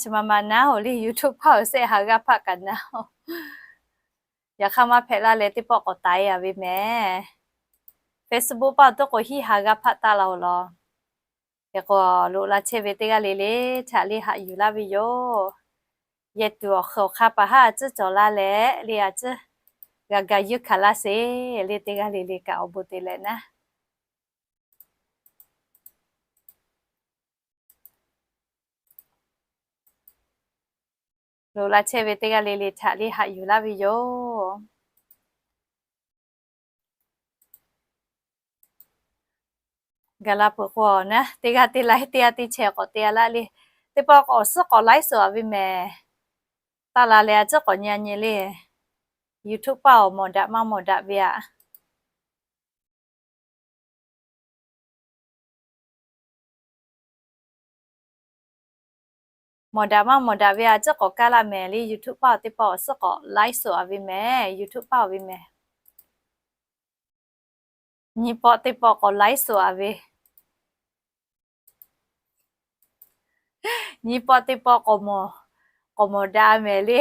Chi ma ma naˉ-oˬ le, YouTube paˇ-oˬ shehˆ ha g'aˇ hpaˆ kaꞈ naˉ-oˬ. Yaꞈ hk'aˇ maˇ hpehꞈ laˇ leh teˇ pawˆ k'awꞈ taiˍ a ve mehˍ. Facebook paˇ-oˬ teˇ k'o hiˉ ha g'aˇ hpaˆ taˆ la-oˬ law. Hk'e k'o, loꞈ la chehˇ ve teˇ g'aˇ le le htaꞈ le haꞈ yuˬ laˇ ve yoˬ. Yehˬ tuˬ awˬ hk'e awˬ hk'a paˍ haˉ a ciˉ cawˬ la leh le a ciˉ g'a ga yuˇ hkanˍ laˇ sheˍ le, teˇ g'aˇ le le kaꞈ awˬ bon te leh naˉ. Loꞈ la chehˇ ve teˇ g'aˇ le le htaꞈ le haꞈ yuˬ laˇ ve yoˬ. Gaˬ la peuˬ k'o naˉ, teˇ g'aˇ teˇ laiˉ teˇ g'aˇ teˇ chehˇ k'awꞈ te a laˇ le. Teˇ pawˆ k'awꞈ suhˉ k'awꞈ laiˉ suhˍ a ve mehˍ. Taˆ la leh a ciˉ k'awꞈ nyi a nyi le. YouTube paˇ awˬ mawˬ daꞈ maˇ mawˬ daꞈ ve a. Mawˬ daꞈ maˇ mawˬ daꞈ ve a ciˉ k'awꞈ kaˇ laˇ mehˍ le. YouTube paˇ teˇ pawˆ awˬ suhˉ k'awꞈ laiˉ suhˍ a ve mehˍ. YouTube paˇ awˬ ve mehˍ. Nyi pawˆ teˇ pawˆ k'awꞈ laiˉ suhˍ a ve. Nyi pawˆ teˇ pawˆ k'awꞈ mawˬ, k'awꞈ mawˬ daꞈ mehˍ le.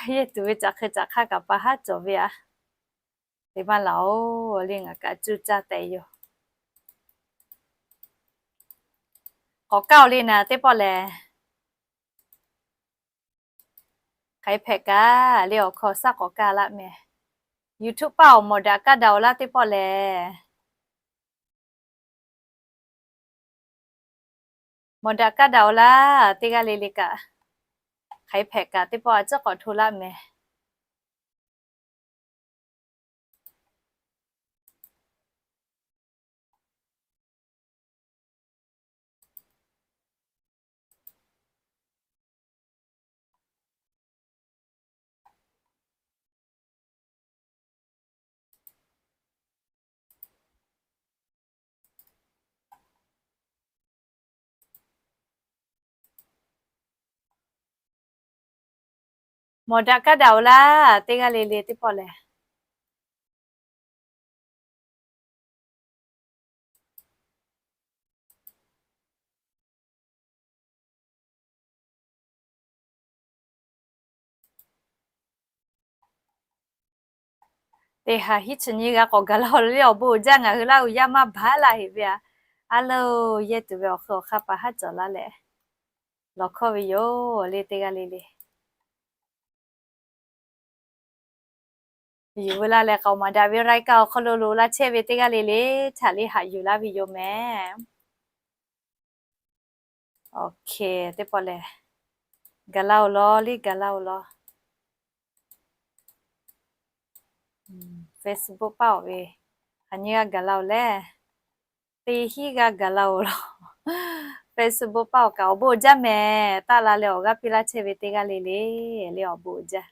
Yehˬ tuˬ ve caꞈ hk'e caꞈ hk'aˇ kaꞈ pa haˉ cawˬ ve a. Te maˇ laˬ-oˬ le, ngaˬ kaꞈ cuˇ caˇ tehꞈ yoˬ. K'awꞈ kaˇ-oˬ le naˍ teˇ pawˆ lehˬ. Hk'aˬ hpehꞈ kaꞈ le awˬ hkaw saˉ k'awꞈ kaˇ laˇ mehˍ. YouTube paˇ awˬ mawˬ daꞈ kaˇ daꞈ-oˬ laˇ teˇ pawˆ lehˬ. Mawˬ daꞈ kaˇ daꞈ-oˬ laˇ teˇ g'aˇ le le kaꞈ. Hk'aˬ hpehꞈ kaꞈ teˇ pawˆ a ciˉ k'awꞈ hto laˇ mehˍ. Mawˬ daꞈ kaˇ daꞈ-oˬ laˇ teˇ g'aˇ le le teˇ pawˆ lehˬ. Teˇ ha hiˉ chi nyi g'a k'awꞈ gaˬ la le awˬ bon uiˍ jaˇ, ngaˬ hui laˇ uiˍ yaˇ maˇ baˬ laˇ heꞈ ve a. A le, yehˬ tuˬ ve awˬ hk'e awˬ hk'a pa haˉ cawˬ laˇ leh, lawˬ hkawˇ ve yoˬ le teˇ g'aˇ le le. Yuˬ veu laˇ leh k'aoˍ maˍ daꞈ ve รายการ awˬ hk'aw lo loꞈ la chehˇ ve teˇ g'aˇ le le htaꞈ le haꞈ yuˬ laˇ ve yoˬ mehˍ. Awˬ hk'e teˇ pawˆ lehˬ, gaˬ la-oˬ law le, gaˬ la-oˬ law. Facebook paˇ-oˬ ve, hk'aˬ nyi g'a gaˬ la-oˬ leh, teˇ hinˉ g'a gaˬ la-oˬ law. Facebook paˇ awˬ kaꞈ awˬ bon jaˇ mehˍ. Taˆ la leh awˬ g'aˇ piˇ laˇ chehˇ ve teˇ g'aˇ le le, le awˬ bon jaˇ.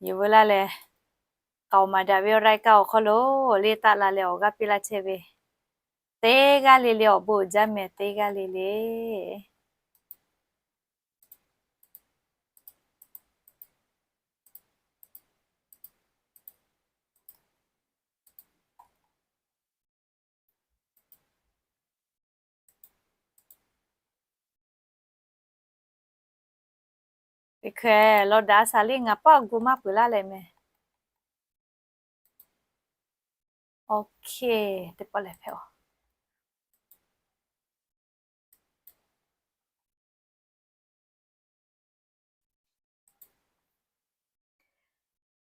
Yuˬ veu laˇ leh, k'aoˍ maˍ daꞈ ve รายการ awˬ hk'aw lo le taˆ la leh awˬ g'aˇ piˇ laˇ chehˇ ve teˇ g'aˇ le le awˬ bon uiˍ jaˇ mehˍ teˇ g'aˇ le le. Teˇ hkeh lawˬ daꞈ shaˍ le ngaˬ paˇ gu maˇ peuˬ laˇ leh mehˍ. Awˬ hk'e teˇ pawˆ lehˬ hpehꞈ-oˬ.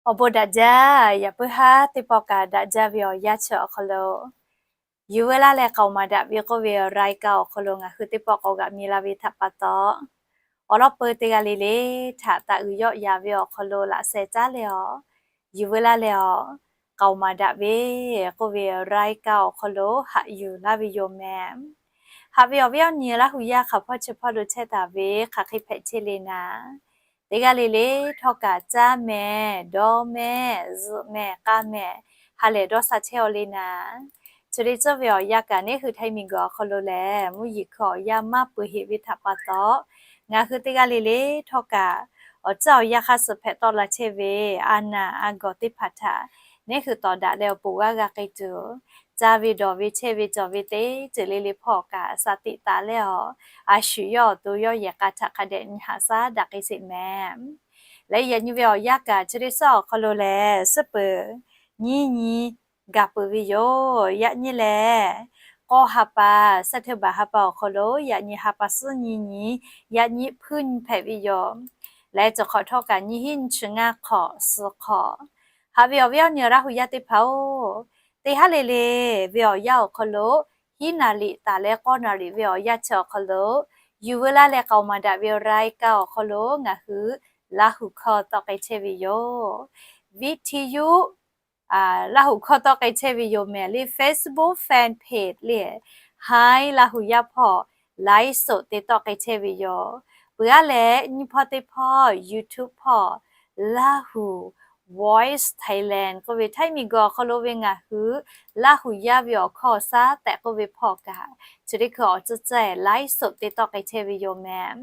Awˬ bon daꞈ jaˇ. Yaꞈ puiˉ haˉ teˇ pawˆ kaꞈ daꞈ jaˇ ve awˬ yanˇ chi awˬ hk'aw lo, yuˬ veu laˇ leh k'aoˍ maˍ daꞈ ve k'oˆ ve รายการ awˬ hk'aw lo ngaˬ hui teˇ pawˆ k'awꞈ g'aꞈ mi la ve htaꞈ pa taw, awˬ lawn peu teˇ g'aˇ le le htaꞈ taꞈ uiˍ yawˆ yaˍ ve awˬ hk'aw lo laꞈ sheh caˉ leh awˬ, yuˬ veu laˇ leh awˬ, k'aoˍ maˍ daꞈ ve k'oˆ ve รายการ awˬ hk'aw lo haꞈ yuˬ laˇ ve yoˬ mehˍ. Haꞈ ve awˬ viˉ awˬ nyi Laˇ hu yaˇ hk'aˬ hpawˇ chi hpawˇ lo chehˇ taˍ ve hk'aˬ hk'e hpehꞈ chehˇ le naˍ, teˇ g'aˇ le le htawˇ kaꞈ caˇ mehˍ, dawˇ mehˍ, zuhꞈ mehˍ, k'a mehˍ, ha lehˬ dawˇ sha chehˇ-aw le naˍ. Chi le tcuhˇ ve awˬ yanˇ kaꞈ neˉ hui htaiˇ miˬguiˬ awˬ hk'aw lo lehˬ mvuhˇ yeˬ hkui awˬ yanˇ maˇ peuˬ heꞈ ve htaꞈ pa taw, ngaˬ hui teˇ g'aˇ le le htawˇ kaꞈ awˬ ceuˬ awˬ yanˇ hk'aˇ suh hpehꞈ tawˆ la chehˇ ve a naˍ a gawˬ teˇ hpaˍ htaꞈ neˇ hui tawˍ daꞈ leh awˬ poˬ g'aˇ g'a k'ai tuˬ, ca ve dawˬ ve chehˇ ve cawˬ ve teˇ ceuˬ le le hpawˇ kaꞈ shaˍ tiꞈ taˍ leh awˬ, a shu yawˇ awˬ to yawˇ yehˬ k'a htaꞈ hk'a dehꞈ nyi haꞈ shaˉ daꞈ k'ai sheˍ mehˍ. Leh yaꞈ nyi ve awˬ yanˇ kaꞈ chi teˇ suhˉ awˬ hk'aw lo lehˬ, suhˉ peuˬ nyiˇ nyi gaˬ peuˬ ve yoˬ. Yaꞈ nyi lehˬ, k'awˇ ha pa, September ha pa awˬ hk'aw lo yaꞈ nyi ha pa suhˉ nyiˇ nyi, yaꞈ nyi hpuiˇ nyi hpehꞈ ve yoˬ. Leh cawˬ hk'awꞈ htawˇ kaꞈ nyiˇ hinˉ nyiˇ chi ngaˇ hk'awꞈ suhˍ hk'awꞈ, haꞈ ve awˬ viˉ awˬ nyi Laˇ huˍ yaˇ teˇ hpaˍ-oˬ, teˇ haˉ le le ve awˬ yanˇ awˬ hk'aw lo, hiˉ naˍ riˍ taˍ leh k'awˇ naˍ riˍ ve awˬ yanˇ chi awˬ hk'aw lo, yuˬ veu laˇ leh k'aoˍ maˍ daꞈ ve awˬ รายการ awˬ hk'aw lo ngaˬ hui Laˇ huˍ hkawˇ tawˆ k'ai chehˇ ve yoˬ. Viˉ hti yuˇ Laˇ huˍ hkawˇ tawˆ k'ai chehˇ ve yoˬ mehˍ. Leh Facebook fan page leh Haiˉ Laˇ huˍ yaˇ hpawˇ ไลฟ์สด te tawˆ k'ai chehˇ ve yoˬ. Peuˬ aˉ leh nyiˇ hpawˇ teˇ hpawˇ YouTube hpawˇ Laˇ huˍ Voice Thailand k'oˆ ve Htaiˇ miˬguiˬ awˬ hk'aw lo ve ngaˬ hui Laˇ huˍ yaˇ ve awˬ hkawˇ awˬ shaˉ tehꞈ k'oˆ ve hpawˇ kaꞈ, chi teˇ hkui awˬ tcuhˇ cehˇ ไลฟ์สด te tawˆ k'ai chehˇ ve yoˬ mehˍ.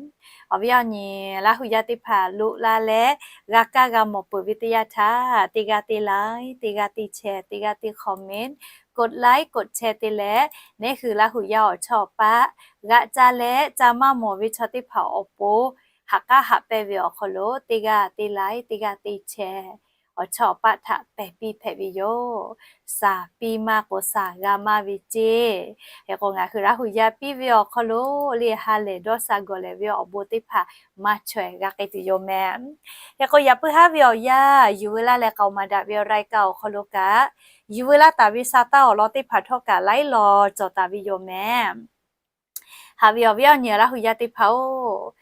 Awˬ viˉ awˬ nyi Laˇ huˍ yaˇ teˇ hpaˍ loꞈ la leh g'a kaˇ g'a mawˬ peuˬ ve teˇ yanˇ htaˇ, teˇ g'aˇ teˇ like, teˇ g'aˇ teˇ share, teˇ g'aˇ teˇ comment, กดไลค์ กดแชร์ te leh, neˇ hui Laˇ huˍ yaˇ awˬ chawˇ awˬ paˆ g'aꞈ ca leh ca maˇ mawˬ ve chaw teˇ hpaˍ awˬ pon haꞈ k'aˉ haꞈ pehnˇ ve awˬ hk'aw lo teˇ g'aˇ teˇ like, teˇ g'aˇ teˇ share awˬ chawˇ awˬ paˆ htaꞈ pehˬ piˇ hpehꞈ ve yoˬ. Shaˍ piˇ maˇ k'o shaˍ g'a maˇ ve ceˇ. Hk'e k'o ngaˬ hui Laˇ huˍ yaˇ piˇ ve awˬ hk'aw lo leh ha lehˬ dawˇ sha gawˬ lehˬ ve awˬ bon teˇ hpaˍ maˇ chaweh g'a k'ai tuˬ yoˬ mehˍ. Hk'e k'o yaꞈ puiˉ haˉ ve awˬ yanˇ yuˬ veu laˇ leh k'aoˍ maˍ daꞈ ve awˬ รายการ awˬ hk'aw lo kaꞈ, yuˬ veu laˇ taˍ ve sa taˇ awˬ lawn teˇ hpaˍ htawˇ kaꞈ laiˉ law cawˬ taˍ ve yoˬ mehˍ. Haꞈ ve awˬ viˉ awˬ nyi Laˇ huˍ yaˇ teˇ hpaˍ-oˬ,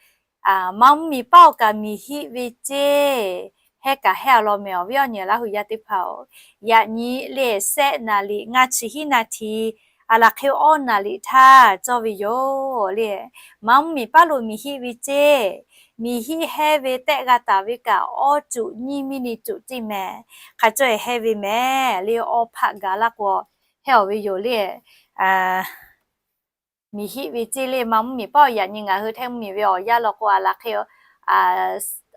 maˇ mvuhˇ miˬ paˉ awˬ kaꞈ miˬ hiˆ ve ceˇ. Heh kaꞈ heh awˬ lawn mehˍ awˬ viˉ awˬ nyi Laˇ huˍ yaˇ teˇ hpaˍ-oˬ, yaꞈ nyi leh แซะ naˍ riˍ ngaˇ chi hiˉ naˍ hti, aˬ laˬ hk'e awˇ naˍ riˍ htaˇ cawˇ ve yoˬ leh, maˇ mvuhˇ miˬ paˉ lo miˬ hiˆ ve ceˇ. Miˬ hiˆ heh ve tehˆ g'a taˍ ve kaꞈ awˇ cuꞈ nyiˇ miˇ ni cuꞈ ceˇ mehˍ. Hk'a cawˇ-e heh ve mehˍ leh awˇ hpaˆ gaˬ laˇ k'o heh awˬ ve yoˬ leh, miˬ hiˆ ve ceˇ leh maˇ mvuhˇ miˬ paˉ awˬ yaꞈ nyi ngaˬ hui Htaiˇ mvuhˇ miˬ ve awˬ yanˇ law k'o aˬ laˬ hk'e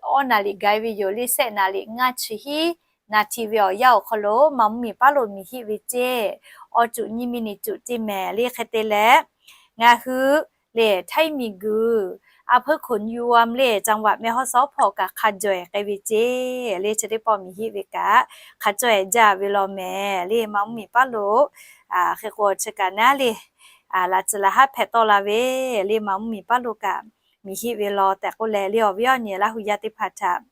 awˇ naˍ riˍ gaˬ-e ve yoˬ leh แซะ naˍ riˍ ngaˇ chi hiˉ naˍ hti ve awˬ yanˇ awˬ hk'aw lo maˇ mvuhˇ miˬ paˉ lo miˬ hiˆ ve ceˇ. Awˇ cuꞈ nyiˇ miˇ ni cuꞈ ceˇ mehˍ leh hk'e te leh, ngaˬ hui leh Htaiˇ miˬ guiˬ อำเภอโขนยวม leh จังหวัดแม่ฮ่องสอน hpawˇ kaꞈ hk'a jawˬ-e k'ai ve ceˇ leh chi teˇ pawˆ miˬ hiˆ ve kaꞈ hk'a cawˇ-e jaˇ ve law mehˍ leh maˇ mvuhˇ miˬ paˉ lo hk'e k'o chi kaꞈ naˉ leh laꞈ tcuh laꞈ haˉ hpehꞈ tawˆ la ve leh maˇ mvuhˇ miˬ paˉ lo kaꞈ miˬ hiˆ ve law tehꞈ k'oˆ leh leh awˬ viˉ awˬ nyi Laˇ huˍ yaˇ teˇ hpaˍ htaꞈ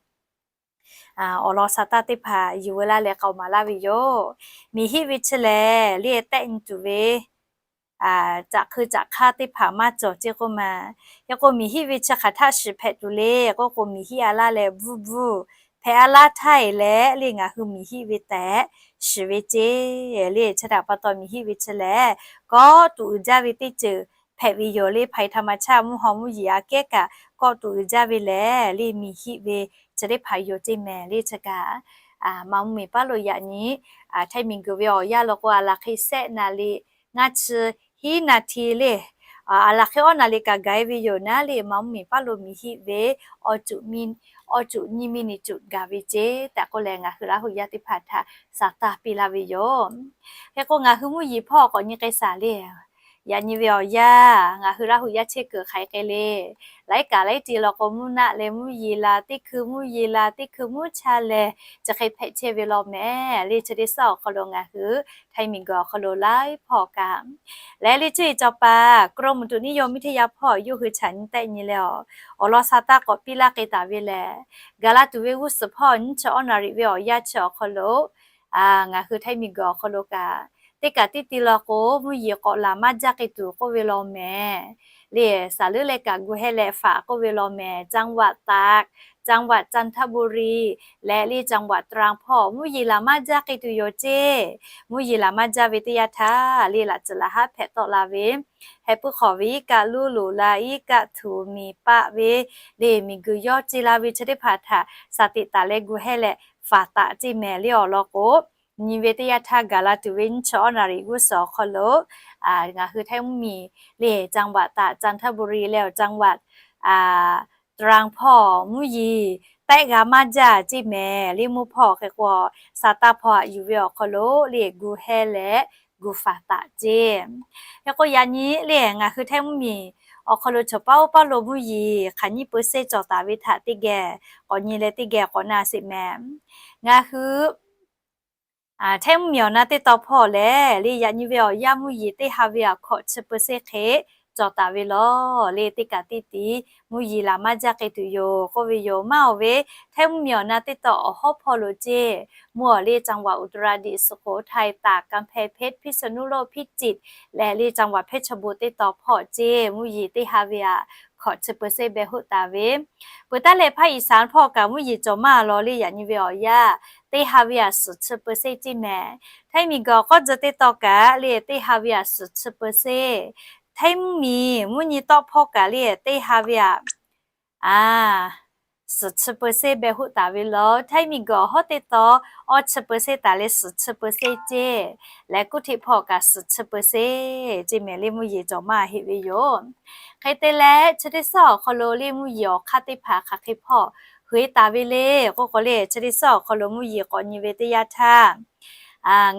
awˬ lawn sa taˇ teˇ hpaˍ yuˬ veu laˇ leh k'aoˍ maˍ laˇ ve yoˬ. Miˬ hiˆ ve chi lehˬ leh tehˆ nyi tuˬ ve caꞈ hk'eu caꞈ hk'aˇ teˇ hpaˍ maˇ cawˬ ceˇ k'oˆ ma. Hk'e k'o miˬ hiˆ ve chi hk'aˬ htaˆ shiˍ hpehꞈ tuˬ le k'oˆ k'o, miˬ hiˆ a laˇ leh bvuhˇ bvuhˇ hpehꞈ a laˇ htaˇ e leh leh ngaˬ hui miˬ hiˆ ve tehꞈ shiˍ ve ceˇ leh chi htaꞈ pa taw miˬ hiˆ ve chi lehˬ kawˆ tuꞈ uiˍ jaˇ ve teˇ ceuˬ hpehꞈ ve yoˬ leh ภัยธรรมชาติ mvuhˇ haw mvuhˇ yeˬ aꞈ kehˉ kaꞈ kawˆ tuꞈ uiˍ jaˇ ve lehˬ leh miˬ hiˆ ve chi teˇ hpaˍ yoˬ ceˇ mehˍ leh chi kaꞈ maˇ mvuhˇ miˬ paˉ lo yaꞈ nyi Htaiˇ miˬ guiˬ ve awˬ yanˇ law k'o aˬ laˬ hk'e แซะ naˍ riˍ ngaˇ chi hiˉ naˍ hti leh aˬ laˬ hk'e awˇ naˍ riˍ kaꞈ gaˬ-e ve yoˬ naˉ leh maˇ mvuhˇ miˬ paˉ lo miˬ hiˆ ve awˇ cuꞈ nyiˇ miˇ ni cuꞈ gaˬ ve ceˇ tehꞈ k'oˆ leh ngaˬ hui Laˇ huˍ yaˇ teˇ hpaˍ htaꞈ saˍ taˇ piˇ laˇ ve yoˬ. Hk'e k'o ngaˬ hui mvuhˇ yeˬ hpawˇ k'awꞈ nyi k'ai shaˍ leh yaꞈ nyi ve awˬ yanˇ ngaˬ hui Laˇ huˍ yaˇ chehˇ kuiˬ hk'aiˬ k'ai leh laiˉ kaꞈ laiˉ ti law k'o mvuhˇ naˆ leh mvuhˇ yeˬ la teˇ hkui mvuhˇ yeˬ la teˇ hkui mvuhˇ cha leh chi hk'e hpehꞈ chehˇ ve law mehˍ leh chi teˇ suhˉ awˬ hk'aw lo ngaˬ hui Htaiˇ miˬ guiˬ awˬ hk'aw lo laiˉ hpawˇ kaꞈ leh leh cuˇ e cawˬ paˍ กรมอุตุนิยมวิทยา hpawˇ yawˇ hui chaꞈ nyi tehˆ nyi leh awˬ lawn sa taˇ k'awꞈ piˇ laˇ k'ai taˍ ve lehˬ, gaˬ la tuˬ ve g'uˇ suhˍ hpawˇ nyiˇ chi awˇ naˍ riˍ ve awˬ yanˇ chi awˬ hk'aw lo ngaˬ hui Htaiˇ miˬ guiˬ awˬ hk'aw lo kaꞈ teˇ kaꞈ teˇ ti law k'o mvuhˇ yeˬ k'awꞈ laˬ maˇ jaˇ k'ai tuˬ k'oˆ ve law mehˍ leh, saˍ leuˉ leh kaꞈ gu heh leh faꞈ k'oˆ ve law mehˍ จังหวัดตาก จังหวัดจันทบุรี leh leh จังหวัดตรัง hpawˇ mvuhˇ yeˬ laˬ maˇ jaˇ k'ai tuˬ yoˬ ceˇ. Mvuhˇ yeˬ laˬ maˇ jaˇ ve teˇ yanˇ htaˇ leh laꞈ tcuh laꞈ haˉ hpehꞈ tawˆ la ve, heh puiˉ hk'awꞈ ve iˉ kaˆ luˇ loꞈ la iˉ kaˆ htuꞈ miˬ paˆ ve leh miˬ guiˬ yawˇ ce la ve chi teˇ hpaˍ htaꞈ saˍ teꞈ taˍ leh gu heh leh faꞈ taꞈ ceˇ mehˍ leh awˬ lawn k'o, nyi ve teˇ yanˇ htaˇ gaˬ la tuˬ ve nyiˇ chi awˇ naˍ riˍ g'uˇ suhˍ awˬ hk'aw lo ngaˬ hui Htaiˇ mvuhˇ miˬ leh จังหวัดตาก จันทบุรี leh awˬ จังหวัดตรัง hpawˇ mvuhˇ yeˬ laiˉ g'a maˇ jaˇ ceˇ mehˍ. Leh mvuhˇ hpawˇ hk'e k'o, sa taˇ hpawˇ haꞈ yuˬ ve awˬ hk'aw lo leh gu heh leh gu faˍ taꞈ ceˇ. Hk'e k'o yaꞈ nyi leh ngaˬ hui Htaiˇ mvuhˇmiˬ awˬ hk'aw lo chaw paˉ oˇ paˉ lo mvuhˇ yeˬ hk'aˬ nyiˇ peuˬ sehˉ cawˬ taˍ ve htaꞈ teˇ geh k'awꞈ nyi leh teˇ geh k'awꞈ na sheˍ mehˍ. Ngaˬ hui Htaiˇ mvuhˇmiˬ awˬ na teˇ taw hpawˇ lehˬ, leh yaꞈ nyi ve awˬ yanˇ mvuhˇ yeˬ teˇ ha ve htaꞈ hkawꞈ chi peuˬ sehˉ hk'e cawˬ taˍ ve lawˬ. Leh teˇ kaꞈ teˇ tiˉ mvuhˇ yeˬ laˬ maˇ jaˇ k'ai tuˬ yoˬ k'oˆ ve yoˬ. Maˇ oˬ ve, Htaiˇ mvuhˇmiˬ awˬ na teˇ taw awˬ hawˉ hpawˇ lo ceˇ, mvuhˇ awˬ leh จังหวัดอุตรดิตถ์ สุโขทัย ตาก กำแพงเพชร พิษณุโลก พิจิตร leh leh จังหวัดเพชรบูรณ์ teˇ taw hpawˇ ceˇ mvuhˇ yeˬ teˇ ha ve htaꞈ hkawꞈ chi peuˬ sehˉ beh hoˆ taˍ ve. Peuˬ taˉ leh ภาคอีสาน hpawˇ kaꞈ mvuhˇ yeˬ cawˬ maˇ lawˬ. Leh yaꞈ nyi ve awˬ yanˇ teˇ ha ve htaꞈ suhˍ chi peuˬ sehˉ ceˇ mehˍ. Htaiˇ miˬguiˬ awˬ k'awˉ tcuh teˇ taw kaꞈ leh teˇ ha ve htaꞈ suhˍ chi peuˬ sehˉ. Htaiˇ mvuhˇmiˬ mvuhˇ nyi tawˆ hpawˇ kaꞈ leh teˇ ha ve htaꞈ suhˍ chi peuˬ sehˉ beh hoˆ taˍ ve lawˬ. Htaiˇ miˬguiˬ awˬ hawˉ teˇ taw awˇ chi peuˬ sehˉ taˍ leh suhˍ chi peuˬ sehˉ ceˇ. Leh kuˇ hteꞈ hpawˇ kaꞈ suhˍ chi peuˬ sehˉ ceˇ mehˍ. Leh mvuhˇ yeˬ cawˬ maˇ heˆ ve yoˬ. Hk'e te leh chi teˇ suhˉ awˬ hk'aw lo leh mvuhˇ yeˬ awˬ hk'aˇ teˇ hpaˍ hk'aˬ hk'e hpawˇ hui taˍ ve le k'oˆ k'o leh, chi teˇ suhˉ awˬ hk'aw lo mvuhˇ yeˬ k'awꞈ nyi ve teˇ yanˇ htaˇ,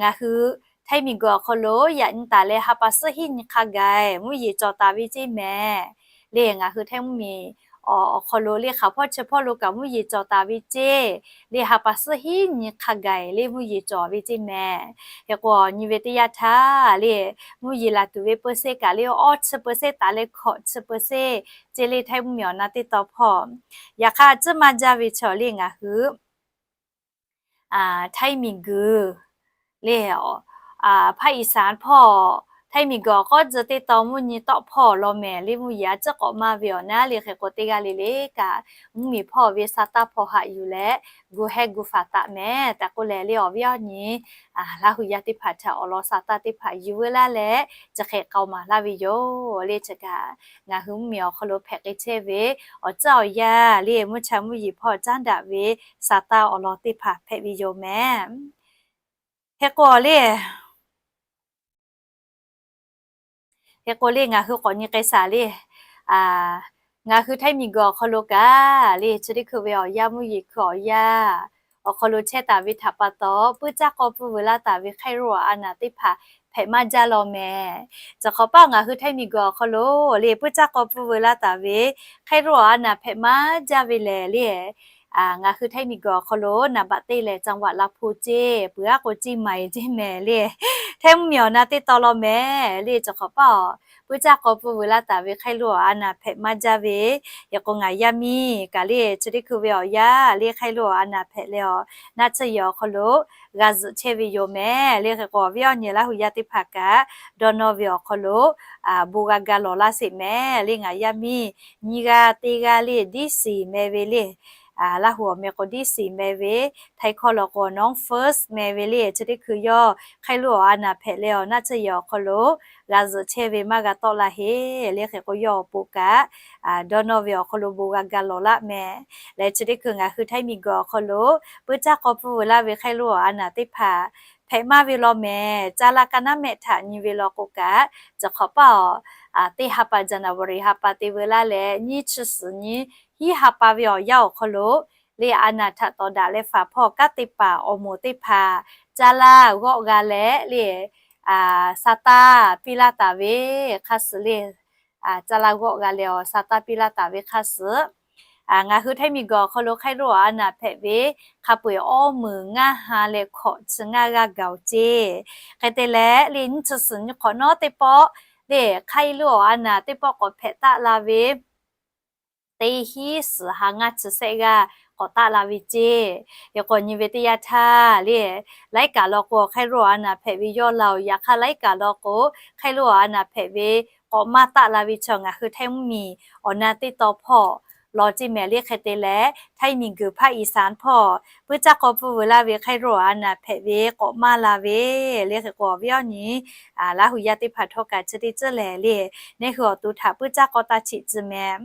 ngaˬ hui Htaiˇ miˬguiˬ awˬ hk'aw lo yaꞈ nyi taˍ leh ha pa suhˉ hiˉ nyi hk'a gaˬ mvuhˇ yeˬ cawˬ taˍ ve ceˇ mehˍ. Leh ngaˬ hui Htaiˇ mvuhˇmiˬ awˬ hk'aw lo leh hk'aˬ hpawˇ chi hpawˇ lo kaꞈ mvuhˇ yeˬ cawˬ taˍ ve ceˇ. Leh ha pa suhˉ hiˉ nyi hk'a gaˬ leh mvuhˇ yeˬ cawˬ ve ceˇ mehˍ. Hk'e k'o nyi ve teˇ yanˇ htaˇ leh mvuhˇ yeˬ laˬ tuˬ ve peuˬ sehˉ kaꞈ leh awˇ chi peuˬ sehˉ taˍ leh hkawꞈ chi peuˬ sehˉ ceˇ leh Htaiˇ mvuhˇmiˬ awˬ na teˇ taw hpawˇ. Yaꞈ hk'aˇ tcuhˉ maˇ jaˇ ve chaw leh ngaˬ hui Htaiˇ miˬguiˬ leh ภาคอีสาน hpawˇ, Htaiˇ miˬguiˬ awˬ k'awˉ tcuh teˇ taw mvuhˇ nyi tawˆ hpawˇ law mehˍ. Leh mvuhˇ yeˬ a ciˉ k'awꞈ maˇ ve awˬ naˉ leh hk'e k'o teˇ g'aˇ le le kaꞈ mvuhˇmiˬ hpawˇ ve sa taˇ hpawˇ haꞈ yuˬ leh gu heh gu faˍ taꞈ mehˍ tehꞈ k'oˆ leh, leh awˬ viˉ awˬ nyi Laˇ hu yaˇ teˇ hpaˍ htaꞈ awˬ lawn sa taˇ teˇ hpaˍ yuˬ veu laˇ leh chi hk'e k'aoˍ maˍ laˇ ve yoˬ. Leh chi kaꞈ ngaˬ hui mvuhˇmiˬ awˬ hk'aw lo hpehꞈ k'ai chehˇ ve awˬ tcuhˉ awˬ yanˇ leh mvuhˇ cha mvuhˇ yeˬ hpawˇ caˉ daꞈ ve sa taˇ awˬ lawn teˇ hpaˍ hpehꞈ ve yoˬ mehˍ. Hk'e k'o leh, hk'e k'o leh ngaˬ hui k'awꞈ nyi k'ai shaˍ leh, ngaˬ hui Htaiˇ miˬguiˬ awˬ hk'aw lo kaꞈ leh chi teˇ hkui ve awˬ yanˇ mvuhˇ yeˬ hkui awˬ yanˇ awˬ hk'aw lo chehˇ taˍ ve htaꞈ pa taw, puiˉ caˇ k'aw pfuhˇ veu laˇ taˍ ve hk'aˇ loˇ awˬ a naˍ teˇ hpaˍ hpehꞈ maˇ jaˇ law mehˍ. Chi hk'awꞈ paˆ ngaˬ hui Htaiˇ miˬguiˬ awˬ hk'aw lo leh puiˉ caˇ k'aw pfuhˇ veu laˇ taˍ ve hk'aˇ loˇ awˬ a naˍ hpehꞈ maˇ jaˇ ve lehˬ leh, ngaˬ hui Htaiˇ miˬguiˬ awˬ hk'aw lo naˍ baꞈ teˇ lehˬ จังหวัดลำพูน ceˇ, peuˬ aˉ k'o เชียงใหม่ ceˇ mehˍ leh, Htaiˇ mvuhˇmiˬ awˬ na teˇ taw law mehˍ leh chi hk'awꞈ paˆ puiˉ caˇ k'aw pfuhˇ veu laˇ taˍ ve hk'aˇ loˇ awˬ a naˍ hpehꞈ maˇ jaˇ ve. Hk'e k'o ngaˬ yaˇ miˇ kaꞈ leh chi teˇ hkui ve awˬ yanˇ leh hk'aˇ loˇ awˬ a naˍ hpehꞈ leh awˬ naˆ tsuhˇ yehˬ awˬ hk'aw lo g'a zuhꞈ chehˇ ve yoˬ mehˍ. Leh hk'e k'o awˬ viˉ awˬ nyi Laˇ hu yaˇ teˇ hpaˍ kaꞈ dawˇ nawˇ ve awˬ hk'aw lo bon g'a ga lawˬ laˇ sheˍ mehˍ. Leh ngaˬ yaˇ miˇ nyiˇ g'aˇ teˇ g'aˇ leh ดิสิ meh ve leh, Laˇ hu awˬ meh k'o ดิสิ meh ve, Htaiˇ hkawˇ law k'o น้องเฟิร์ส meh ve leh chi teˇ hkui yawˇ hk'aˇ loˇ awˬ a naˍ hpehꞈ leh awˬ naˆ tsuhˇ yehˬ awˬ hk'aw lo g'a zuhꞈ chehˇ ve maˇ g'a tawˆ la heˆ. Leh hk'e k'o yawˇ awˬ pon kaꞈ dawˇ nawˇ ve awˬ hk'aw lo bon g'a ga lawˬ laˇ mehˍ. Leh chi teˇ hkui ngaˬ hui Htaiˇ miˬguiˬ awˬ hk'aw lo puiˉ caˇ k'aw pfuhˇ veu laˇ ve hk'aˇ loˇ awˬ a naˍ teˇ hpaˍ hpehꞈ maˇ ve law mehˍ. Caˇ laˇ kaˇ naˉ mehˆ htaꞈ nyi ve law k'o kaꞈ, chi hk'awꞈ paˆ awˬ teˇ ha pa January ha pa te veu laˇ leh nyiˇ chi suhˍ nyi hiˉ ha pa ve awˬ yanˇ awˬ hk'aw lo leh a naˍ htaꞈ tawˍ daꞈ leh faˍ hpawˇ kanˉ te paˍ awˬ moˍ teˇ hpaˍ caˇ laˇ g'awˆ g'a leh leh sa taˇ piˇ laˇ taˍ ve hk'aˇ suh leh, caˇ laˇ g'awˆ g'a leh awˬ sa taˇ piˇ laˇ taˍ ve hk'aˇ suh, ngaˬ hui Htaiˇ miˬguiˬ awˬ hk'aw lo hk'aˇ loˇ awˬ a naˍ hpehꞈ ve hk'a peu-eˬ awˇ meunˍ ngaˇ ha leh hkawꞈ chi ngaˇ g'aˇ gaˬ oˬ ceˇ. Hk'e te leh leh nyiˇ chi suhˍ nyi hk'awꞈ nawˉ teˇ pawˆ leh hk'aˇ loˇ awˬ a naˍ teˇ pawˆ k'awꞈ hpehꞈ taˆ la ve teˇ hiˉ suhˍ ha ngaˇ chi sehˆ g'aˇ k'awꞈ taˆ la ve ceˇ. Hk'e k'o nyi ve teˇ yanˇ htaˇ leh, laiˉ kaꞈ law k'o hk'aˇ loˇ awˬ a naˍ hpehꞈ ve yawˇ la oˬ. Yaꞈ hk'aˇ laiˉ kaꞈ law k'o hk'aˇ loˇ awˬ a naˍ hpehꞈ ve k'awꞈ maˇ taˆ la ve chaw ngaˬ hui Htaiˇ mvuhˇmiˬ awˬ na teˇ taw hpawˇ law ceˇ mehˍ. Leh hk'e te leh Htaiˇ miˬguiˬ ภาคอีสาน hpawˇ puiˉ caˇ k'aw pfuhˇ veu laˇ ve hk'aˇ loˇ awˬ a naˍ hpehꞈ ve k'awꞈ maˇ la ve. Leh hk'e k'o awˬ viˉ awˬ nyi Laˇ hu yaˇ teˇ hpaˍ htawˇ kaꞈ chi teˇ ceuˬ lehˬ leh, neˇ hui awˬ to htaꞈ puiˉ caˇ k'aw taˇ cheꞈ tcuh mehˍ.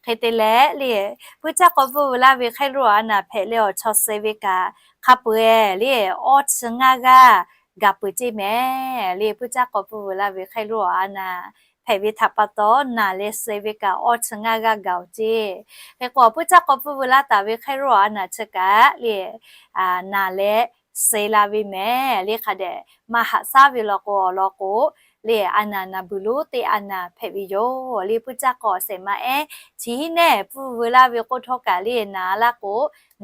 Hk'e te leh leh, puiˉ caˇ k'aw pfuhˇ veu laˇ ve hk'aˇ loˇ awˬ a naˍ hpehꞈ leh awˬ chaw suh ve kaꞈ hk'a peu-eˬ leh awˇ chi ngaˇ g'aˇ gaˬ peuˬ ceˇ mehˍ. Leh puiˉ caˇ k'aw pfuhˇ veu laˇ ve hk'aˇ loˇ awˬ a naˍ hpehꞈ ve htaꞈ pa taw, naˬ leh suh ve kaꞈ awˇ chi ngaˇ g'aˇ gaˬ-oˬ ceˇ. Hk'e k'o, puiˉ caˇ k'aw pfuhˇ veu laˇ taˍ ve hk'e ruˇ a naˬ chi kaꞈ le, naˬ leh suh la ve mehˍ le. Hk'a dehꞈ maˇ haꞈ shaˉ ve law k'o, awˬ lawn k'o le, a naˬ naˬ beuˬ lonˉ teˇ a naˬ hpehꞈ ve yoˬ le. Puiˉ caˇ k'aw awˬ shehˍ ma ehˉ chi hiˉ nehˇ pfuhˇ veu laˇ ve k'oˆ htawˇ kaꞈ le, naˬ laˇ k'o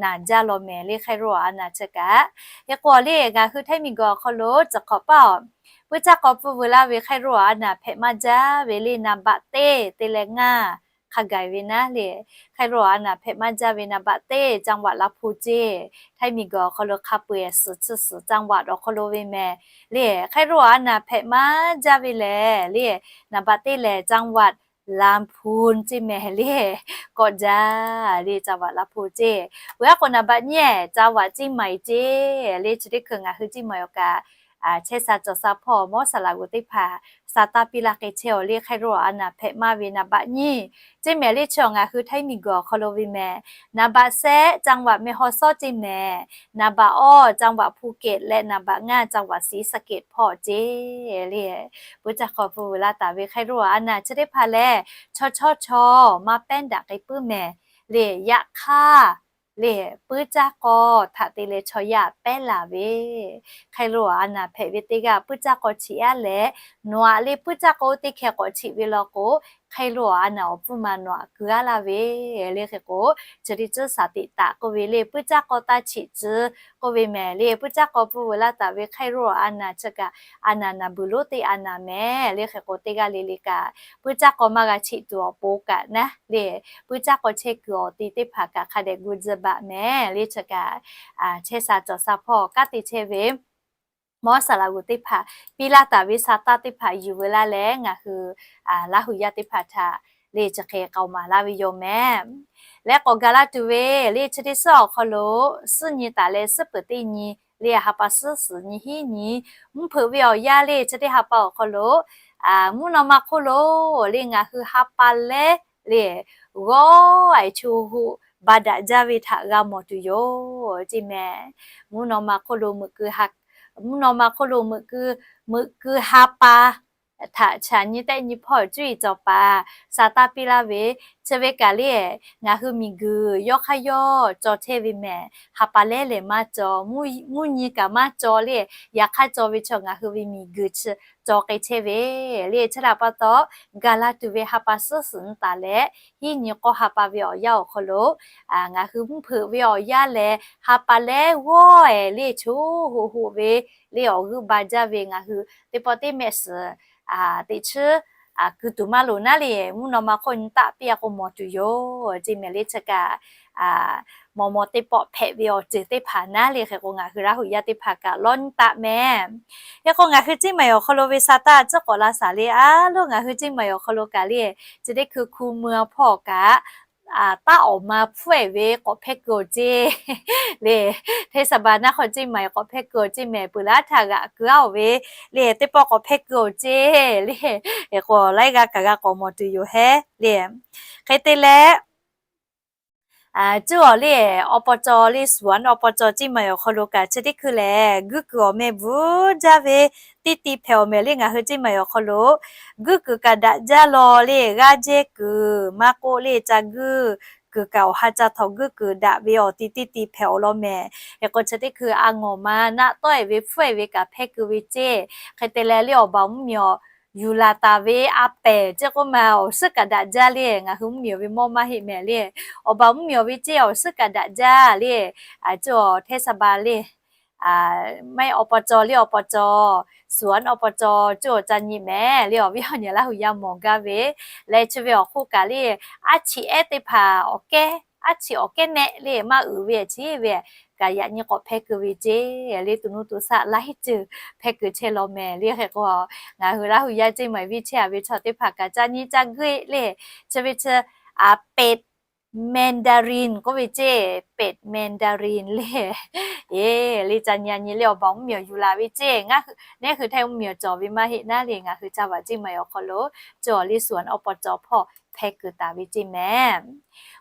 naˬ jaˇ law mehˍ le, hk'e ruˇ a naˬ chi kaꞈ. Hk'e k'o le, ngaˬ hui Htaiˇ miˬguiˬ awˬ hk'aw lo ciˬ hk'awꞈ paˇ-oˬ, puiˉ caˇ k'aw pfuhˇ veu laˇ ve hk'e ruˇ a naˬ hpehꞈ maˇ jaˇ ve le, naˍ baꞈ teˇ te leh ngaˇ hk'a gaˬ ve naˉ le. Hk'e ruˇ a naˬ hpehꞈ maˇ jaˇ ve naˍ baꞈ teˇ จังหวัดลำพูน ceˇ. Htaiˇ miˬguiˬ awˬ hk'aw lo hk'a peu-eˬ suhˍ chi suhˍ จังหวัด awˬ hk'aw lo ve mehˍ le. Hk'e ruˇ a naˬ hpehꞈ maˇ jaˇ ve lehˬ le, naˍ baꞈ teˇ lehˬ จังหวัดลำพูน ceˇ mehˍ le. Kawˆ jaˇ le, จังหวัดลำพูน ceˇ. Peuˬ aˉ k'o naˍ baꞈ nyiˇ ehˉ จังหวัดเชียงใหม่ ceˇ le. Chi teˇ hkui ngaˬ hui Ciˇ Maiˍ awˬ kaꞈ chehˇ sha cawˬ sha hpawˇ mawˇ saˍ laꞈ g'oˍ teˇ hpaˍ sa taˇ piˇ laˇ k'ai chehˇ-oˬ le. Hk'e ruˇ a naˬ hpehꞈ maˇ ve naˍ baꞈ nyiˇ ceˇ mehˍ le. Chi awˬ ngaˬ hui Htaiˇ miˬguiˬ awˬ hk'aw lo ve mehˍ. Naˍ baꞈ shehˆ จังหวัดแม่ฮ่องสอน ceˇ mehˍ. Naˍ baꞈ awˇ จังหวัดภูเก็ต leh naˍ baꞈ ngaˇ จังหวัดศรีสะเกษ hpawˇ ceˇ le. Puiˉ caˇ k'aw pfuhˇ veu laˇ taˍ ve hk'e ruˇ a naˬ chi teˇ hpaˍ lehˬ, chaw chaw chaw maˇ pehˉ daꞈ k'ai puiˉ mehˍ le. Yaꞈ hk'aˇ le, puiˉ caˇ k'aw htaꞈ te leh chaw yaˇ pehˉ laˬ ve hk'e ruˇ a naˬ hpehꞈ ve teˇ g'aˇ puiˉ caˇ k'aw chiꞈ yaˇ leh, nawˬ aꞈ le puiˉ caˇ k'aw oˇ teˇ hkeh k'awꞈ chiꞈ ve law k'o, hk'e ruˇ a naˬ awˬ pfuhˇ ma nawˬ aꞈ keu aˉ laˇ ve le. Hk'e k'o, chi teˇ tcuhˉ shaˍ teꞈ taˍ k'oˆ ve le, puiˉ caˇ k'aw taˇ chiꞈ tcuh k'oˆ ve mehˍ le. Puiˉ caˇ k'aw pfuhˇ veu laˇ taˍ ve hk'e ruˇ a naˬ chi kaꞈ, a naˬ naˬ beuˬ lonˉ teˇ a naˬ mehˍ le. Hk'e k'o, teˇ g'aˇ le le kaꞈ puiˉ caˇ k'aw maˇ g'a chiꞈ tuˬ awˬ pon kaꞈ naˉ le, puiˉ caˇ k'aw chehˇ kuiˬ awˬ ti teˇ hpaˍ kaꞈ hk'a dehꞈ gu tcuh baꞈ mehˍ le. Chi kaꞈ chehˇ sha cawˬ sha hpawˇ kanˉ te chehˇ ve mawˇ saˍ laꞈ g'oˍ teˇ hpaˍ piˇ laˇ taˍ ve sa taˇ teˇ hpaˍ yuˬ veu laˇ leh, ngaˬ hui Laˇ hu yaˇ teˇ hpaˍ htaꞈ le chi hk'e k'aoˍ maˍ laˇ ve yoˬ mehˍ. Leh k'awꞈ gaˬ la tuˬ ve le, chi teˇ suhˉ awˬ hk'aw lo suhˉ nyi taˍ leh suhˉ peuˬ teˇ nyi le, ha pa suhˉ suhˍ nyi hiˉ nyi mvuhˇ hpeuꞈ ve awˬ yanˇ le, chi teˇ ha pa awˬ hk'aw lo mvuhˇ naw ma hk'oˆ lo le, ngaˬ hui ha pa lehˉ le, g'awˇ a e chu hoꞈ ba daꞈ jaˇ ve htaꞈ g'a mawˬ tuˬ yoˬ ceˇ mehˍ. Mvuhˇ naw ma hk'oˆ lo meuꞈ keu ha, mvuhˇ naw ma hk'oˆ lo meuꞈ keu, meuꞈ keu ha pa htaꞈ chaꞈ nyi tehˆ nyi hpawˇ cuˇ yiˍ cawˬ paˍ sa taˇ piˇ laˇ ve, chi ve kaꞈ le, ngaˬ hui miˬguiˬ yawˇ hk'aˇ yawˇ caw chehˇ ve mehˍ. Ha pa lehˉ lehˬ maˇ caw, mvuhˇ nyi kaꞈ maˇ caw le, yaꞈ hk'aˇ caw ve chaw ngaˬ hui ve miˬguiˬ chi caw k'ai chehˇ ve le. Chi htaꞈ pa taw, gaˬ la tuˬ ve ha pa suhˉ suhˍ nyi taˍ leh hiˉ nyi k'awˇ ha pa ve awˬ yanˇ awˬ hk'aw lo ngaˬ hui mvuhˇ hpeuꞈ ve awˬ yanˇ leh ha pa lehˉ g'awˇ e le chu hoꞈ hoꞈ ve le, awˬ g'euˆ ba jaˇ ve ngaˬ hui teˇ pawˆ teˇ mehˆ suhˍ teꞈ chiˉ keu tuˬ maˇ loˍ naˉ le, mvuhˇ naw ma hk'oˆ nyi taˆ piˇ a k'o mawˬ tuˬ yoˬ ceˇ mehˍ le. Chi kaꞈ mawˬ mawˬ teˇ pawˆ hpehꞈ ve awˬ ceuˬ teˇ hpaˍ naˉ le. Hk'e k'o, ngaˬ hui Laˇ hu yaˇ teˇ hpaˍ kaꞈ lawˇ nyi taˆ mehˍ. Hk'e k'o, ngaˬ hui Ciˇ Maiˍ awˬ hk'aw lo ve sa taˇ tcuhˉ k'awꞈ la shaˍ le, a loˉ ngaˬ hui Ciˇ Maiˍ awˬ hk'aw lo kaꞈ le, chi teˇ hkui hku mui a hpawˇ kaꞈ taˇ awˬ ma hpfuhˇ e ve k'awꞈ hpehˇ keu awˬ ceˇ le. Hteˇ saˍ baˍ naˆ hk'aw Ciˇ Maiˍ k'awꞈ hpehˇ keu awˬ ceˇ mehˍ, peuˬ laˇ htaꞈ g'aꞈ keu a oˬ ve le, teˇ pawˆ k'awꞈ hpehˇ keu awˬ ceˇ le. Hk'e k'o, laiˉ g'aˇ kaꞈ g'a k'awꞈ mawˬ tuˬ yoˬ hehˉ le. Hk'e te leh, cuˇ awˬ le, awˬ paw caw le, suˍ anˉ awˬ paw caw Ciˇ Maiˍ awˬ hk'aw lo kaꞈ chi teˇ hkui lehˬ guiˇ kuiˬ awˬ meh bvuhꞈ jaˇ ve teˇ ti hpehꞈ awˬ mehˍ le. Ngaˬ hui Ciˇ Maiˍ awˬ hk'aw lo guiˇ kuiˬ kaꞈ daꞈ jaˇ law le, g'aˇ jehˇ kuiˬ maˇ k'oˆ le, ca guiˇ kuiˬ kaꞈ awˬ ha ca htaw guiˇ kuiˬ daꞈ ve awˬ ti teˇ ti hpehꞈ awˬ lawn mehˍ. Hk'e k'o, chi teˇ hkui a ngawˬ ma naˆ tawˆ e ve hpfuhˇ e ve kaꞈ hpehˇ keu ve ceˇ. Hk'e te leh le, awˬ baˬ mvuhˇ miˬ awˬ yuˬ laˬ taˍ ve a pehˍ ceˇ k'oˆ ma awˬ suhˉ kaꞈ daꞈ jaˇ le. Ngaˬ hui mvuhˇ miˬ awˬ ve mawˇ maˇ heˆ mehˍ le, awˬ baˬ mvuhˇ miˬ awˬ ve ceˇ awˬ suhˉ kaꞈ daꞈ jaˇ le. Cuˇ awˬ Hteˇ saˍ baˍ le, maˇ heˆ awˬ paw caw le, awˬ paw caw, suˍ anˉ awˬ paw caw cuˇ awˬ ca nyi mehˍ le. Awˬ viˉ awˬ nyi Laˇ hu yaˇ mawˬ gaˇ ve leh, chi ve awˬ hk'oˆ kaꞈ le, aˉ chiꞈ ehˉ teˇ hpaˍ awˬ kehˉ, aˉ chiꞈ awˬ kehˉ mehˆ le maˇ uiˍ ve chi ve kaꞈ yaꞈ nyi k'awꞈ hpehˇ keu ve ceˇ le. To nuˇ to shaˆ laiˉ ceuˬ hpehˇ keu chehˇ law mehˍ le. Hk'e k'o, ngaˬ hui Laˇ hu yaˇ Ciˇ Maiˍ viˇ chehˇ a ve chaw teˇ hpaˍ kaꞈ ca nyi ca guiˇ le, chi ve chi, a, pet Mandarin k'oˆ ve ceˇ, pet Mandarin le. E, le ca nyi a nyi le, awˬ baˬ mvuhˇ miˬ awˬ yuˬ laˬ ve ceˇ. Ngaˬ hui, neˉ hui Htaiˇ mvuhˇ miˬ awˬ cawˬ ve maˇ heˆ naˉ le, ngaˬ hui ca vaꞈ Ciˇ Maiˍ awˬ hk'aw lo cuˇ awˬ le suˍ anˉ awˬ paw caw hpawˇ hpehˇ keu taˍ ve ceˇ mehˍ.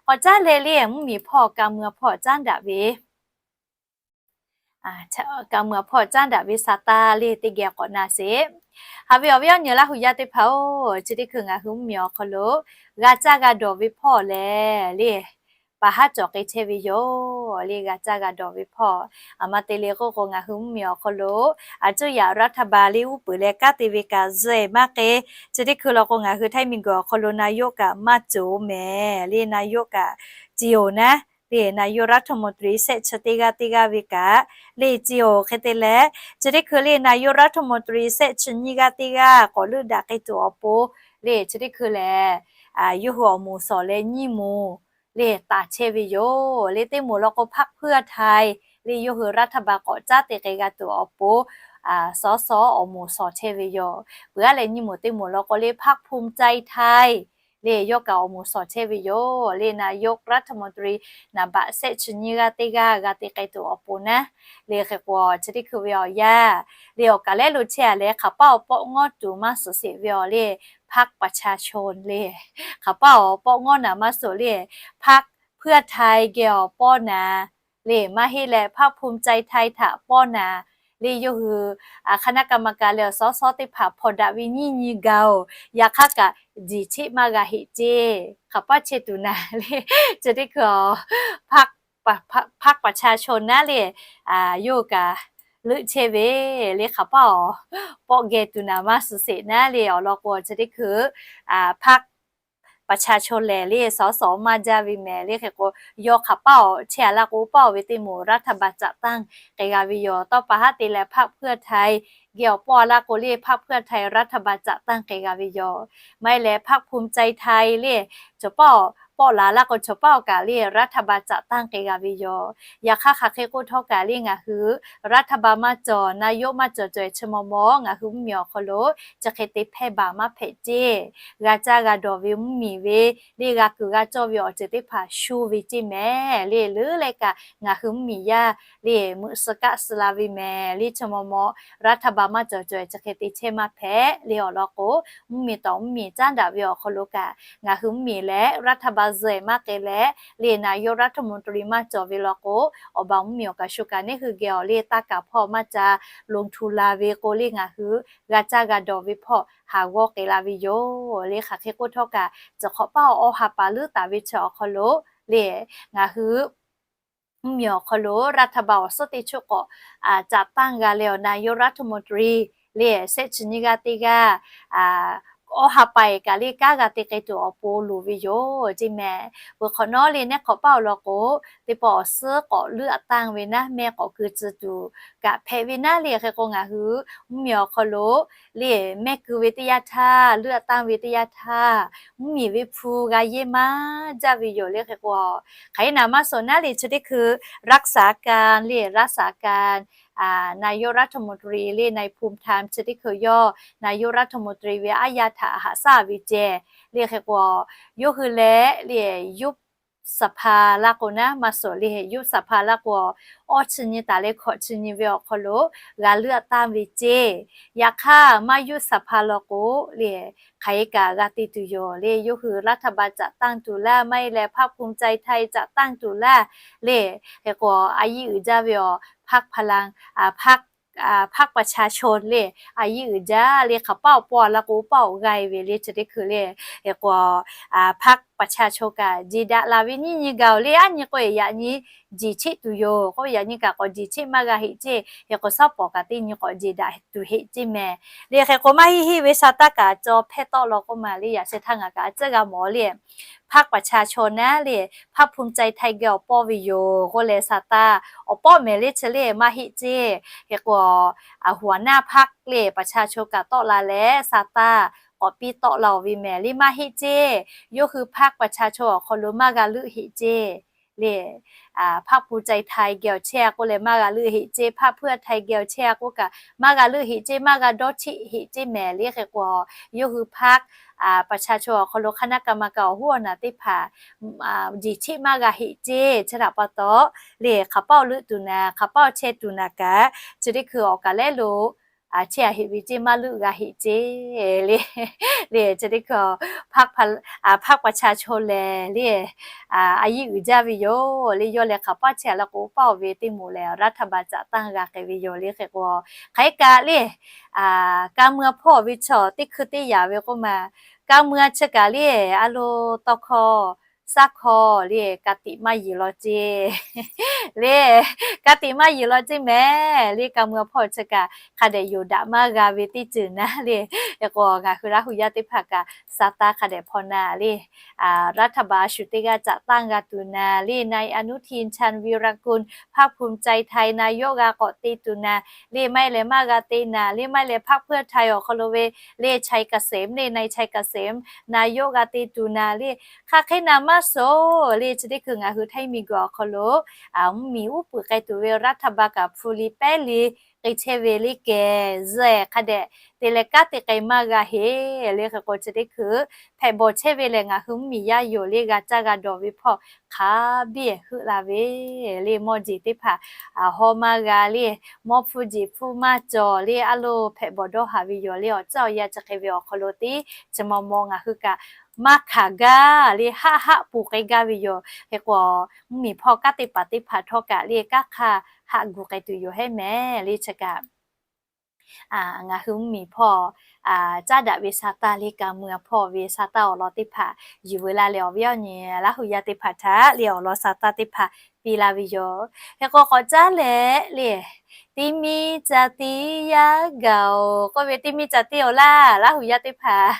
K'awꞈ caˉ leh le, mvuhˇ miˬ hpawˇ ka mui a hpawˇ caˉ daꞈ ve Kaꞈ meuꞈ hpawˇ caˉ daꞈ ve sa taˇ le teˇ geh k'awꞈ na sheˍ. Haꞈ ve awˬ viˉ awˬ nyi Laˇ hu yaˇ teˇ hpaˍ-oˬ, chi teˇ hkui ngaˬ hui mvuhˇmiˬ awˬ hk'aw lo g'a caˇ g'a dawˬ ve hpawˇ lehˬ le, paˍ haˉ cawˬ k'ai chehˇ ve yoˬ le. G'a caˇ g'a dawˬ ve hpawˇ, aˬ ma te le k'oˆ k'o, ngaˬ hui mvuhˇmiˬ awˬ hk'aw lo a cuˇ yaꞈ รัฐบาล le uˉ peunˍ leh kanˉ te ve kaꞈ zuhꞈ maˇ k'e, chi teˇ hkui law k'o ngaˬ hui ไทย miˬguiˬ awˬ hk'aw lo นายก kaꞈ maˇ cawˬ mehˍ le. นายก kaꞈ เจียว naˉ le, นายกรัฐมนตรี shehˆ chi teˇ g'aˇ teˇ g'aˇ ve kaꞈ le เจียว hk'e te leh, chi teˇ hkui le นายกรัฐมนตรี shehˆ chi nyiˇ g'aˇ teˇ g'aˇ k'awꞈ leuˆ daꞈ k'ai tuˬ awˬ pon le, chi teˇ hkui lehˬ yawˇ hui awˬ moˍ shawˍ leh nyiˇ moˍ le taˍ chehˇ ve yoˬ le. Teˇ moˍ law k'o พรรคเพื่อไทย le yawˇ hui รัฐบาล k'awꞈ caˉ te k'ai g'a tuˬ awˬ pon สส awˬ moˍ shawˍ chehˇ ve yoˬ. Peuˬ aˉ leh nyiˇ moˍ teˇ moˍ law k'o le พรรคภูมิใจไทย le yawˇ kaꞈ awˬ moˍ shawˍ chehˇ ve yoˬ le. นายกรัฐมนตรี naˍ baꞈ shehˆ chi nyiˇ g'aˇ teˇ g'aˇ g'a te k'ai tuˬ awˬ pon naˉ le. Hk'e k'o chi teˇ hkui ve awˬ yanˇ le awˬ kaˍ lehˉ lo chehˇ a leh hk'aˬ paˉ awˬ pawˆ ngawˉ tuˬ maˇ suhˍ sheˍ ve awˬ le พรรคประชาชน le, hk'aˬ paˉ awˬ pawˆ ngawˉ naˍ maˇ suhˍ le, พรรคเพื่อไทย geh awˬ pawˇ naˍ le, maˇ heˆ leh พรรคภูมิใจไทย htaꞈ pawˇ naˍ le, yawˇ hui คณะกรรมการ le awˬ สส teˇ hpaˍ hpawnˬ daꞈ ve nyiˇ nyi gaˬ-oˬ. Yaꞈ hk'aˇ kaꞈ jiˬ cheˆ maˇ g'a heˆ ceˇ. Hk'aˬ paˉ chehˇ tuˬ naˍ le, chi teˇ hkui พรรคประชาชน naˉ le, yawˇ hui kaꞈ leuˆ chehˇ ve le. Hk'aˬ paˉ awˬ pawˆ geh tuˬ naˍ maˇ suhˍ sheˍ naˉ le awˬ lawn k'o, chi teˇ hkui พรรคประชาชน lehˬ le สส maˇ jaˇ ve mehˍ le. Hk'e k'o yawˇ hk'aˬ paˉ awˬ chehˇ a laˇ k'o, paˉ awˬ ve teˇ moˍ รัฐบาล จัดตั้ง k'ai g'a ve yoˬ. Tawˇ pa haˉ te leh พรรคเพื่อไทย geh awˬ pawˇ a laˇ k'o le พรรคเพื่อไทย รัฐบาล จัดตั้ง k'ai g'a ve yoˬ. Maˇ heˆ leh พรรคภูมิใจไทย le chaw paˉ awˬ pawˆ la laˇ k'o, chaw paˉ awˬ kaꞈ le รัฐบาล จัดตั้ง k'ai g'a ve yoˬ. Yaꞈ hk'aˇ hk'aˬ hk'e k'oˆ htawˇ kaꞈ le ngaˬ hui รัฐบาล maˇ cawˬ, นายก maˇ cawˬ caweh chi maw maw ngaˬ hui mvuhˇmiˬ awˬ hk'aw lo chi hk'e te hpehˇ baˬ maˇ hpehꞈ ceˇ. G'a caˇ g'a dawˬ ve mvuhˇmiˬ ve le, g'a kuiˬ g'a cawˇ ve awˬ ceuˬ teˇ hpaˍ shu ve ceˇ mehˍ le. Leuˉ leh kaꞈ ngaˬ hui mvuhˇmiˬ yaˇ le meuꞈ suh kaˆ suh la ve mehˍ le. Chi maw maw รัฐบาล maˇ cawˬ caweh chi hk'e te chehˇ maˇ hpehꞈ le awˬ lawn k'o, mvuhˇmiˬ tawˍ mvuhˇmiˬ caˉ daꞈ ve awˬ hk'aw lo kaꞈ ngaˬ hui mvuhˇmiˬ leh รัฐบาล zuhꞈ maˇ k'ai leh le นายกรัฐมนตรี maˇ cawˬ ve law k'o, awˬ baˬ mvuhˇmiˬ awˬ kaꞈ shu kaꞈ neˇ hui geh awˬ le taˇ kaˍ hpawˇ maˇ ca ลงทุน la ve k'o le ngaˬ hui g'a caˇ g'a dawˬ ve hpawˇ haˍ g'awˇ k'ai la ve yoˬ le. Hk'aˬ hk'e k'oˆ htawˇ kaꞈ, ciˬ hk'awꞈ paˉ awˬ awˇ ha pa leuˉ taˍ ve chi awˬ hk'aw lo le ngaˬ hui mvuhˇmiˬ awˬ hk'aw lo รัฐบาล awˬ suhˉ teˇ chuˇ k'awꞈ จัดตั้ง g'a leh awˬ นายกรัฐมนตรี le shehˆ chi nyiˇ g'aˇ teˇ g'aˇ awˇ ha pa e kaꞈ le kanˉ g'a te k'ai tuˬ awˬ pon loˍ ve yoˬ ceˇ mehˍ. Peuˬ hk'awꞈ nawˉ le nehˉ hk'awꞈ paˉ awˬ lawn k'o, teˇ pawˆ awˬ suhˉ k'awꞈ leuˆ taˍ ve naˉ mehˆ k'awꞈ keu tcuh tuˬ kaꞈ hpehꞈ ve naˉ le. Hk'e k'o ngaˬ hui mvuhˇmiˬ awˬ hk'aw lo le mehˆ keu ve teˇ yanˇ htaˇ, leuˆ taˍ ve teˇ yanˇ htaˇ, mvuhˇmiˬ ve hpu g'a yehˇ maˇ jaˇ ve yoˬ le. Hk'e k'o hk'aˬ hk'e naˍ maˇ suhˍ naˉ le chi teˇ hkui รักษาการ le รักษาการ นายกรัฐมนตรี le นายภูมิธรรม chi teˇ hkui yawˇ นายกรัฐมนตรี ve aˉ yaˇ htaꞈ haꞈ shaˉ ve ceh le. Hk'e k'o yawˇ hui leh le ยุบสภา laˇ k'o naˉ maˇ suhˍ le ยุบสภา laˇ k'o awˇ chi nyi taˍ leh hkawꞈ chi nyi ve awˬ hk'aw lo g'a leuˆ taˍ ve ceˇ. Yaꞈ hk'aˇ maˇ ยุบสภา law k'o le hk'aˬ hk'e kaꞈ g'a te tuˬ yoˬ le. Yawˇ hui รัฐบาล จัดตั้ง tuˬ laˇ, maˇ heˆ leh พรรคภูมิใจไทย จัดตั้ง tuˬ laˇ le. Hk'e k'o a yiˇ uiˍ jaˇ ve awˬ พรรคพลัง พรรคประชาชน le a yiˇ uiˍ jaˇ le. Hk'aˬ paˉ awˬ pawˆ a laˇ k'o paˆ awˬ g'a e ve le chi teˇ hkui le. Hk'e k'o พรรคประชาชน kaꞈ jeˬ daꞈ la ve nyiˇ nyi gaˬ-oˬ le. Aˉ nyi k'o yaꞈ nyi jiˬ cheˆ tuˬ yoˬ k'o, yaꞈ nyi kaꞈ k'awꞈ jiˬ cheˆ maˇ g'a heˆ ceˇ. Hk'e k'o shaˉ pawˍ kaꞈ teˇ nyi k'awꞈ jeˬ daꞈ tuˬ heˆ ceˇ mehˍ le. Hk'e k'o maˇ heˆ heˆ ve sha taˇ kaꞈ caw hpehˇ tawˆ law k'oˆ ma le, yaꞈ sheh htaˇ ngaˬ kaꞈ a tcuhˉ g'a mawˬ le พรรคประชาชน naˉ le พรรคภูมิใจไทย geh awˬ pawˇ ve yoˬ k'oˆ leh sha taˇ awˬ pawˆ mehˍ le chi le maˇ heˆ ceˇ. Hk'e k'o หัวหน้าพรรค le ประชาชน kaꞈ tawˆ la leh sha taˇ k'awꞈ piˇ tawˆ la-oˬ ve mehˍ le maˇ heˆ ceˇ. Yawˇ hui พรรคประชาชน awˬ hk'aw lo maˇ g'a leuˆ heˆ ceˇ le. พรรคภูมิใจไทย geh awˬ chehˇ a k'oˆ leh maˇ g'a leuˆ heˆ ceˇ, พรรคเพื่อไทย geh awˬ chehˇ a k'oˆ kaꞈ maˇ g'a leuˆ heˆ ceˇ, maˇ g'a dawˇ cheˆ heˆ ceˇ mehˍ le. Hk'e k'o yawˇ hui พรรคประชาชน awˬ hk'aw lo คณะกรรมการ awˬ hoˉ awˬ naˬ teˇ hpaˍ jiˬ cheˆ maˇ g'a heˆ ceˇ. Chi htaꞈ pa taw le hk'aˬ paˉ awˬ leuˆ tuˬ naˍ, hk'aˬ paˉ awˬ chehˇ tuˬ naˍ kaꞈ chi teˇ hkui awˬ kaˍ lehˉ lo chehˇ a heˆ ve ceˇ, maˇ leuˆ g'a heˆ ceˇ le. Le chi teˇ hkui พรรคประชาชน lehˬ le, a yiˇ uiˍ jaˇ ve yoˬ le. Yawˇ lehˬ hk'aˬ paˆ chehˇ la k'o, paˆ awˬ ve teˇ moˍ lehˬ รัฐบาล caꞈ tanˇ g'a k'ai ve yoˬ le. Hk'e k'o, hk'aˬ hk'e kaꞈ le, การเมือง hpawˇ ve chaw teˇ hkui teˇ yaꞈ ve k'oˆ ma, การเมือง chi kaꞈ le, a lo tawˇ hkawˇ saˉ hkawˇ le, ka tiꞈ maˇ yeˬ law ceˇ le, ka tiꞈ maˇ yeˬ law ceˇ mehˍ le. การเมือง hpawˇ chi kaꞈ hk'a dehꞈ yonˍ daꞈ maˇ g'a ve teˇ ceuˬ naˉ le. Hk'e k'o, ngaˬ hui Laˇ hu yaˇ teˇ hpaˍ kaꞈ sa taˇ hk'a dehꞈ hpawˇ na le, รัฐบาล shu teˇ g'aˇ caꞈ tanˇ g'a tuˬ na le, นายอนุทิน ชาญวีรกูล พรรคภูมิใจไทย นายก g'a k'awꞈ te tuˬ na le, maˇ heˆ leh maˇ g'a te na le, maˇ heˆ leh พรรคเพื่อไทย awˬ hk'aw lo ve le ชัยเกษม le, นาย ชัยเกษม นายก g'a te tuˬ na le, hk'aˬ hk'e na maˇ suhˍ le. Chi teˇ hkui ngaˬ hui Htaiˇ miˬguiˬ awˬ hk'aw lo mvuhˇmiˬ uˉ peunˍ k'ai tuˬ ve รัฐบาล kaꞈ hpu li pehˉ li k'ai chehˇ ve le kehˬ zuhꞈ hk'a dehꞈ te leh kanˉ te k'ai maˇ g'a heˆ le. Hk'e k'o, chi teˇ hkui hpehꞈ bawˬ chehˇ ve lehˬ, ngaˬ hui mvuhˇmiˬ yaˇ yoˬ le, g'a caˇ g'a dawˬ ve hpawˇ hk'a biˇ heuˆ la ve le. Mawˇ jeˬ teˇ hpaˍ hawˇ maˇ g'a le, mawˇ hpfuhˇ jeˬ hpfuhˇ maˇ cawˬ le, a lo hpehꞈ bawˬ dawˇ haˍ ve yoˬ le. Awˬ tcuhˉ awˬ yanˇ chi hk'e ve awˬ hk'aw lo teˇ chi maw maw ngaˬ hui kaꞈ maˇ hkanˍ gaˇ le, haˆ haˆ ponˬ k'ai gaˇ ve yoˬ. Hk'e k'o, mvuhˇmiˬ hpawˇ kanˉ te paˍ teˇ hpaˍ htawˇ kaꞈ le, kanˉ hk'aˇ haꞈ gu k'ai tuˬ yoˬ hehˉ mehˍ le. Chi kaꞈ ngaˬ hui mvuhˇmiˬ hpawˇ caˉ daꞈ ve sa taˇ le, การเมือง hpawˇ ve sa taˇ awˬ lawn teˇ hpaˍ yuˬ veu la leh, awˬ viˉ awˬ nyi Laˇ hu yaˇ teˇ hpaˍ htaꞈ le awˬ lawn sa taˇ teˇ hpaˍ piˇ la ve yoˬ. Hk'e k'o, k'awꞈ caˉ leh le, ti mi caꞈ ti yaˇ gaˬ-oˬ k'oˆ ve, ti mi caꞈ ti awˬ laˇ Laˇ hu yaˇ teˇ hpaˍ.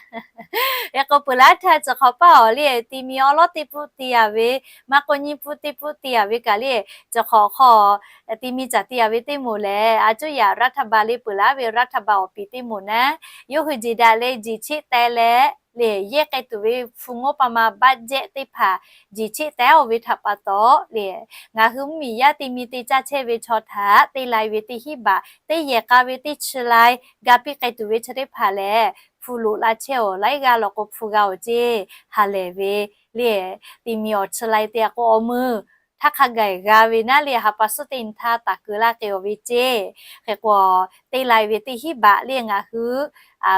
Hk'e k'o, peuˬ laˇ htaˇ cawˬ hk'awꞈ paˆ awˬ le, ti mi awˉ lawˉ teˇ pfuhˆ ti yaꞈ ve, maˇ k'o nyiˇ pfuhˆ teˇ pfuhˆ ti yaꞈ ve kaꞈ le, cawˬ hk'awꞈ hk'aw ti mi caꞈ ti yaꞈ ve teˇ moˍ lehˬ, a cuˇ yaꞈ รัฐบาล le, peuˬ laˇ ve รัฐบาล awˬ piˍ teˇ moˍ naˉ, yawˇ hui jeˬ daꞈ leh jeˬ cheˆ teh leh le, yehˇ k'ai tuˬ ve hpu งบประมาณ budget teˇ hpaˍ jeˬ cheˆ teh-oˬ ve htaꞈ pa taw le, ngaˬ hui mvuhˇmiˬ yaˇ ti mi te caˇ chehˇ ve chaw htaꞈ te lai ve teˇ hinˉ baꞈ, teˇ yehˬ k'a ve teˇ chi lai ga piˇ k'ai tuˬ ve chi teˇ hpaˍ lehˬ, hpu loꞈ la chehˇ-oˬ. Laiˉ g'aˇ lawˬ k'o hpu g'a-oˬ ceˇ ha lehˬ ve le, ti mi awˬ chi lai te a k'o awˬ meuˇ htaˇ hk'a gaˬ g'a ve naˉ le, ha pa suhˉ teˇ nyi htaˇ taˍ keu laˇ k'ai-oˬ ve ceˇ. Hk'e k'o, te lai ve teˇ hinˉ baꞈ le ngaˬ hui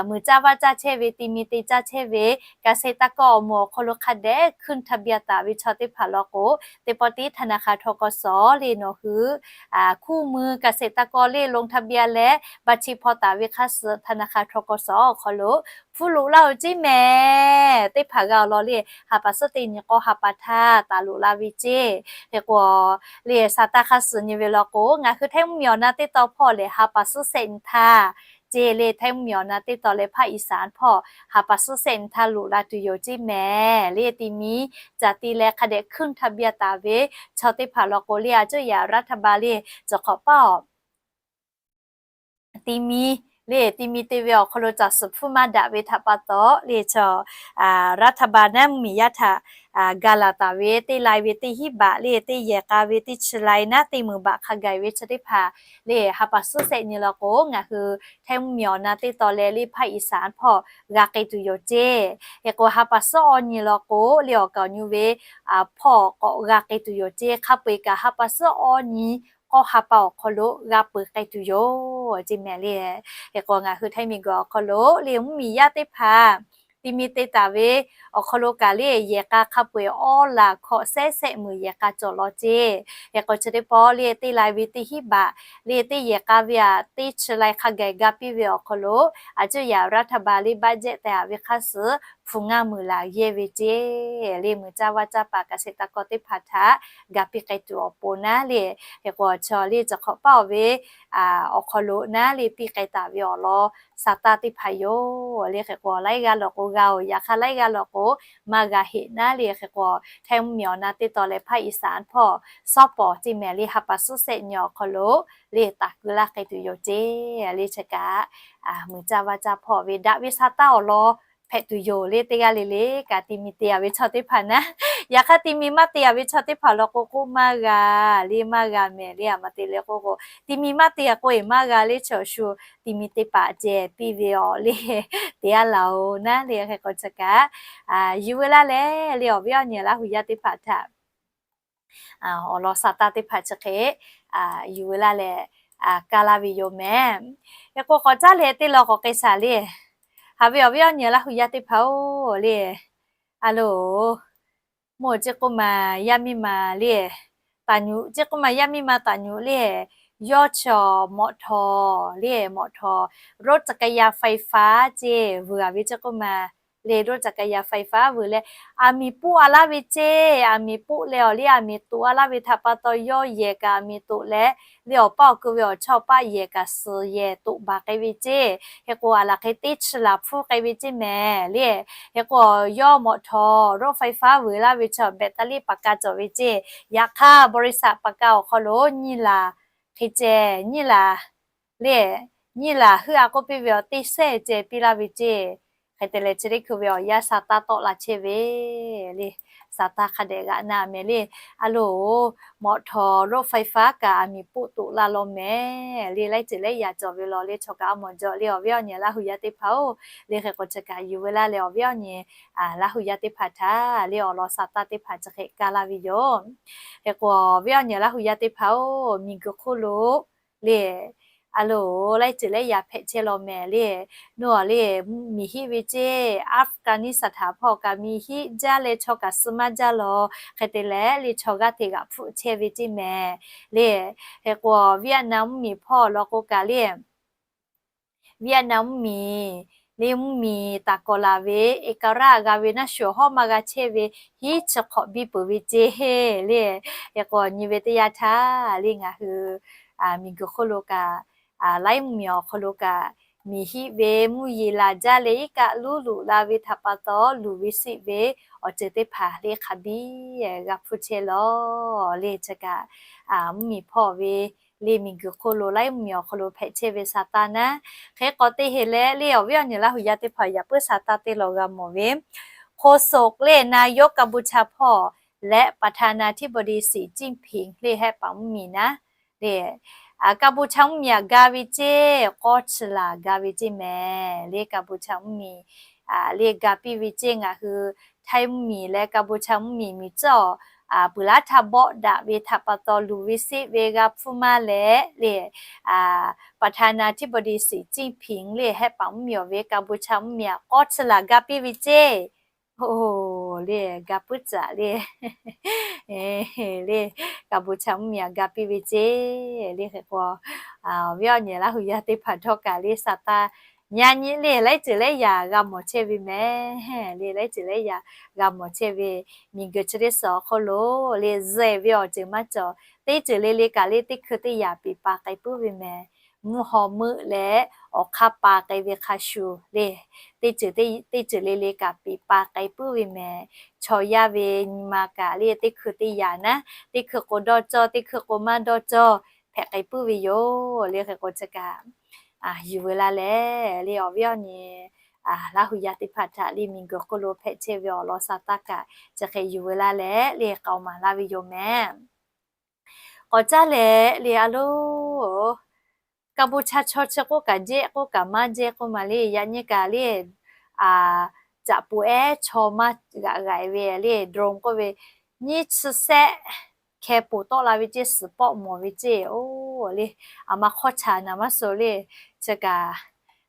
muiˬ caˇ vaˇ caˇ chehˇ ve, ti mi te caˇ chehˇ ve, เกษตรกร awˬ moˍ awˬ hk'aw lo hk'a dehꞈ ขึ้นทะเบียน taˍ ve chaw teˇ hpaˍ lawˬ k'o, teˇ pawˆ tiˉ ธนาคาร ทกส le nawˬ hui คู่มือเกษตรกร le ลงทะเบียน leh บัญชี hpaw taˍ ve hk'a suhˍ ธนาคาร ทกส awˬ hk'aw lo hpu loꞈ laˇ-oˬ ceˇ mehˍ. Teˇ hpaˍ g'a awˬ lawn le, ha pa suhˉ teˇ nyi k'awˇ ha pa htaˇ taˍ loꞈ la ve ceˇ. Hk'e k'o, le sa taˇ hk'a suhˍ nyi ve lawˬ k'o, ngaˬ hui Htaiˇ mvuhˇmiˬ awˬ na teˇ tawn hpawˇ lehˬ, ha pa suhˉ shehˆ nyi htaˇ ceˇ le, Htaiˇ mvuhˇmiˬ awˬ na teˇ tawn leh ภาคอีสาน hpawˇ ha pa suhˉ shehˆ nyi htaˇ loꞈ la tuˬ yoˬ ceˇ mehˍ le. Ti mi caꞈ ti leh hk'a dehꞈ ขึ้นทะเบียน taˍ ve chaw teˇ hpaˍ lawˬ k'o le, a cuˇ yaꞈ รัฐบาล le cawˬ hk'awꞈ paˆ awˬ ti mi le, ti mi te ve awˬ hk'aw lo caˬ suhˍ hpfuhˇ maˇ daꞈ ve htaꞈ pa taw le, chaw รัฐบาล naˉ mvuhˇmiˬ yaˇ htaꞈ ga laˬ taˍ ve teˇ lai ve teˇ hinˉ baꞈ le, teˇ yehˬ k'a ve teˇ chi lai naˉ teˇ meunˍ baꞈ hk'a gaˬ ve chi teˇ hpaˍ le, ha pa suhˉ shehˆ nyi lawˬ k'o, ngaˬ hui Htaiˇ mvuhˇmiˬ awˬ na teˇ tawn leh le ภาคอีสาน hpawˇ g'a k'ai tuˬ yoˬ ceˇ. Hk'e k'o, ha pa suhˉ awˇ nyi lawˬ k'o le, awˬ kaˍ awˬ nyi ve hpawˇ k'awꞈ g'a k'ai tuˬ yoˬ ceˇ. Hk'a peu-eˬ kaꞈ ha pa suhˉ awˇ nyi k'awˇ ha pa awˬ hk'aw lo g'a peuˬ k'ai tuˬ yoˬ ceˇ mehˍ le. Hk'e k'o, ngaˬ hui Htaiˇ miˬguiˬ awˬ hk'aw lo le mvuhˇmiˬ yaˇ teˇ hpaˍ ti mi te taˍ ve awˬ hk'aw lo kaꞈ le, yehˬ k'a hk'a peu-eˬ awˉ laˬ hkawꞈ shehˉ shehˆ meunˍ yehˬ k'a cawˬ law ceˇ. Hk'e k'o, chi teˇ pawˆ le teˇ lai ve teˇ hinˉ baꞈ le, teˇ yehˬ k'a ve aꞈ teˇ chi lai hk'a gaˬ ga piˇ ve awˬ hk'aw lo, a cuˇ yaꞈ รัฐบาล le budget tehꞈ-a ve hk'a suhˍ hpu ngaˇ meunˍ laˬ yehˇ ve ceˇ. Le muiˬ caˇ vaˇ caˇ paˍ เกษตรกร teˇ hpaˍ htaꞈ ga piˇ k'ai tuˬ awˬ pon naˉ le, hk'e k'o, chaw le cawˬ hk'awꞈ paˆ awˬ ve awˬ hk'aw lo naˉ le piˇ k'ai taˍ ve awˬ lawn sa taˇ teˇ hpaˍ yoˬ le. Hk'e k'o, laiˉ g'aˇ lawˬ k'o g'a-oˬ, yaꞈ hk'aˇ laiˉ g'aˇ lawˬ k'o maˇ g'a heˆ naˉ le. Hk'e k'o, Htaiˇ mvuhˇmiˬ awˬ na teˇ tawn leh ภาคอีสาน hpawˇ sawˉ pawˍ ceˇ mehˍ le, ha pa suhˉ shehˆ nyi awˬ hk'aw lo le taˍ keu laˇ k'ai tuˬ yoˬ ceˇ. Le chi kaꞈ muiˬ caˇ vaˇ caˇ hpawˇ ve daꞈ ve sa taˇ awˬ lawn hpehꞈ tuˬ yoˬ le. Teˇ g'aˇ le le kaꞈ ti mi te-a ve chaw teˇ hpaˍ naˉ, yaꞈ hk'aˇ ti mi maˇ te-a ve chaw teˇ hpaˍ lawˬ k'o k'oˆ maˇ g'a le, maˇ g'a mehˍ le. A ma te le k'oˆ k'o, ti mi maˇ te-a k'o eˬ maˇ g'a le, chaw shu ti mi te paˍ ceh piˇ ve awˬ le te-a laˬ-oˬ naˉ le. Hk'e k'o chi kaꞈ yuˬ veu laˇ leh le, awˬ viˉ awˬ nyi Laˇ hu yaˇ teˇ hpaˍ htaꞈ awˬ lawn sa taˇ teˇ hpaˍ chi hk'e yuˬ veu laˇ leh kaˇ laˇ ve yoˬ mehˍ. Hk'e k'o, k'awꞈ caˉ leh teˇ law k'awꞈ k'ai shaˍ le. Haꞈ ve awˬ viˉ awˬ nyi Laˇ hu yaˇ teˇ hpaˍ-oˬ le, A loˬ, mvuhˇ ceˇ k'oˆ ma yaˇ miˇ ma le, taˍ nyuꞈ ceˇ k'oˆ ma yaˇ miˇ ma taˍ nyuꞈ le, yawˇ chi mawꞈ htawˍ le, mawꞈ htawˍ รถจักรยานไฟฟ้า ceˇ vuiˬ a ve ceˇ k'oˆ ma le, รถจักรยานไฟฟ้า vuiˬ leh, aˬ miˍ poˆ a laˇ ve ceˇ, aˬ miˍ poˆ leh awˬ le aˬ miˍ toꞈ a laˇ ve htaꞈ pa taw yawˇ yehˬ kaꞈ aˬ miˍ toꞈ leh, le awˬ paˇ awˬ ku ve awˬ chawˇ paˆ yehˬ kaꞈ suhˍ yehˬ toꞈ baˬ k'ai ve ceˇ. Hk'e k'o, aˬ laˬ hk'e teˇ chi laˬ hpfuhˇ k'ai ve ceˇ mehˍ le. Hk'e k'o, yawˇ mawꞈ htawˍ รถไฟฟ้า vuiˬ laˇ ve chi แบตเตอรี่ paˍ ka cawˬ ve ceˇ. Yaꞈ hk'aˇ บริษัท paˍ ka awˬ hk'aw lo nyiˇ laˬ hk'e ceh, nyiˇ laˬ le, nyiˇ laˬ heuˆ a k'oˆ piˇ ve awˬ teˇ sehˇ ceh piˇ laˇ ve ceˇ. Hk'e te leh, chi teˇ hkui ve awˬ yanˇ sa taˇ tawˆ la chehˇ ve le. Sa taˇ hk'a dehꞈ g'aꞈ na mehˍ le. A loˬ, mawꞈ htawˍ รถไฟฟ้า kaꞈ aˬ miˍ poˆ toꞈ la law mehˍ le. Laiˉ ceuˬ lehˉ yaꞈ cawˬ ve law le, chaw kaꞈ a mawˬ jaw le awˬ viˉ awˬ nyi Laˇ hu yaˇ teˇ hpaˍ-oˬ. Le hk'e k'o, chi kaꞈ yuˬ veu laˇ leh awˬ viˉ awˬ nyi Laˇ hu yaˇ teˇ hpaˍ htaꞈ le awˬ lawn sa taˇ teˇ hpaˍ chi hk'e kaˇ laˇ ve yoˬ. Hk'e k'o, awˬ viˉ awˬ nyi Laˇ hu yaˇ teˇ hpaˍ-oˬ, miˬ guiˬ hk'oˆ lo le, a loˬ, laiˉ ceuˬ lehˉ yaꞈ hpehꞈ chehˇ law mehˍ le. Nawˬ le, miˬ hiˆ ve ceˇ, Afghanistan htaꞈ hpawˇ kaꞈ miˬ hiˆ jaˇ leh chaw kaꞈ suh maˇ jaˇ law. Hk'e te leh le, chaw g'aˇ hteꞈ g'aꞈ hpfuhˆ chehˇ ve ceˇ mehˍ le. Hk'e k'o, Vietnam mvuhˇmiˬ hpawˇ law k'o kaꞈ le, Vietnam mvuhˇmiˬ le, mvuhˇmiˬ taˍ kawꞈ laˬ ve เอกราช g'a ve naˇ shuˍ hawˉ maˇ g'a chehˇ ve hiˉ chi hk'awꞈ biˇ peuˬ ve ceˇ le. Hk'e k'o, nyi ve teˇ yanˇ htaˇ le, ngaˬ hui miˬ guiˬ hk'oˆ lo kaꞈ, laiˉ mvuhˇmiˬ awˬ hk'aw lo kaꞈ, miˬ hiˆ ve mvuhˇ yeˬ laˬ jaˇ leh iˉ kaˆ luˉ luꞈ la ve htaꞈ pa taw, luˬ ve siˆ ve awˬ ceuˬ teˇ hpaˍ le hk'a biˇ g'a hpfuhˇ chehˇ law le. Chi kaꞈ mvuhˇmiˬ hpawˇ ve le, miˬ guiˬ hk'oˆ lo laiˉ mvuhˇmiˬ awˬ hk'aw lo hpehꞈ chehˇ ve sa taˇ naˉ. Hk'e k'o, teˇ heˆ leh le awˬ viˉ awˬ nyi Laˇ hu yaˇ teˇ hpaˍ yaꞈ puiˉ sa taˇ teˇ law g'a mawˬ ve โฆษก le, นายก กัมพูชา hpawˇ leh ประธานาธิบดี สีจิ้นผิง le, hehˆ paˍ mvuhˇmiˬ naˉ le, Kaˍbuˍchaˆ mvuhˇmiˬ aꞈ ga ve ceˇ, k'awˇ chi laˬ ga ve ceˇ mehˍ le. Kaˍbuˍchaˆ mvuhˇmiˬ le ga piˇ ve ceˇ. Ngaˬ hui Htaiˇ mvuhˇmiˬ leh Kaˍbuˍchaˆ mvuhˇmiˬ miˬ tcuhˉ awˬ puiˍ laˉ htaˇ bawˆ daꞈ ve htaꞈ pa taw, luˬ ve siˆ ve g'a hpfuhˇ maˇ leh le, ประธานาธิบดี สีจิ้นผิง le, hehˆ paˍ mvuhˇmiˬ awˬ ve Kaˍbuˍchaˆ mvuhˇmiˬ aꞈ k'awˇ chi laˬ ga piˇ ve ceˇ. Oˬ, le ga puiˉ caꞈ le, le Kaˍbuˍchaˆ mvuhˇmiˬ aꞈ ga piˇ ve ceˇ le. Hk'e k'o, awˬ viˉ awˬ nyi Laˇ hu yaˇ teˇ hpaˍ htawˇ kaꞈ le sa taˇ nyi nyi le, laiˉ ceuˬ lehˉ yaꞈ g'a mawˬ chehˇ ve mehˍ le. Laiˉ ceuˬ lehˉ yaꞈ g'a mawˬ chehˇ ve, miˬ guiˬ chi teˇ suhˍ awˬ hk'oˆ lo le, zehˬ ve awˬ ceuˬ maˇ cawˬ. Teˇ ceuˬ le le kaꞈ le, teˇ hkui teˇ yaꞈ peˍ pa k'ai puiˉ ve mehˍ. Mvuhˇ haw meuˆ leh awˬ hk'aˇ pa k'ai ve hk'a shuˍ le, teˇ ceuˬ, teˇ ceuˬ le le kaꞈ peˍ pa k'ai puiˉ ve mehˍ. Chaw yaˇ ve nyi ma kaꞈ le, teˇ hkui teˇ yaꞈ naˉ, teˇ hkui k'o dawˇ cawˇ, teˇ hkui k'o maˇ dawˇ cawˇ hpehꞈ k'ai puiˉ ve yoˬ le. Hk'e k'o, chi kaꞈ yuˬ veu laˇ leh le, awˬ viˉ awˬ nyi Laˇ hu yaˇ teˇ hpaˍ htaꞈ le, miˬ guiˬ hk'oˆ lo hpehꞈ chehˇ ve awˬ lawn sa taˇ kaꞈ chi hk'e yuˬ veu laˇ leh le, k'aoˍ maˍ laˇ ve yoˬ mehˍ. K'awꞈ caˇ leh le, a loˬ, Kaˍbuˍchaˆ chaw chi k'oˆ kaꞈ jehˇ k'oˆ kaꞈ maˇ jehˇ k'oˆ ma le, yaꞈ nyi kaꞈ le, caꞈ pu ehˉ chaw maˇ g'aꞈ g'aiˬ ve le, drone k'oˆ ve, nyiˇ chi sehˆ hkeh poˬ tawˆ la ve ceˇ, suhˍ pawˆ mawˬ ve ceˇ. Oˬ le, aˬ ma hk'awˇ chaˍ naˍ maˇ suh le. Chi kaꞈ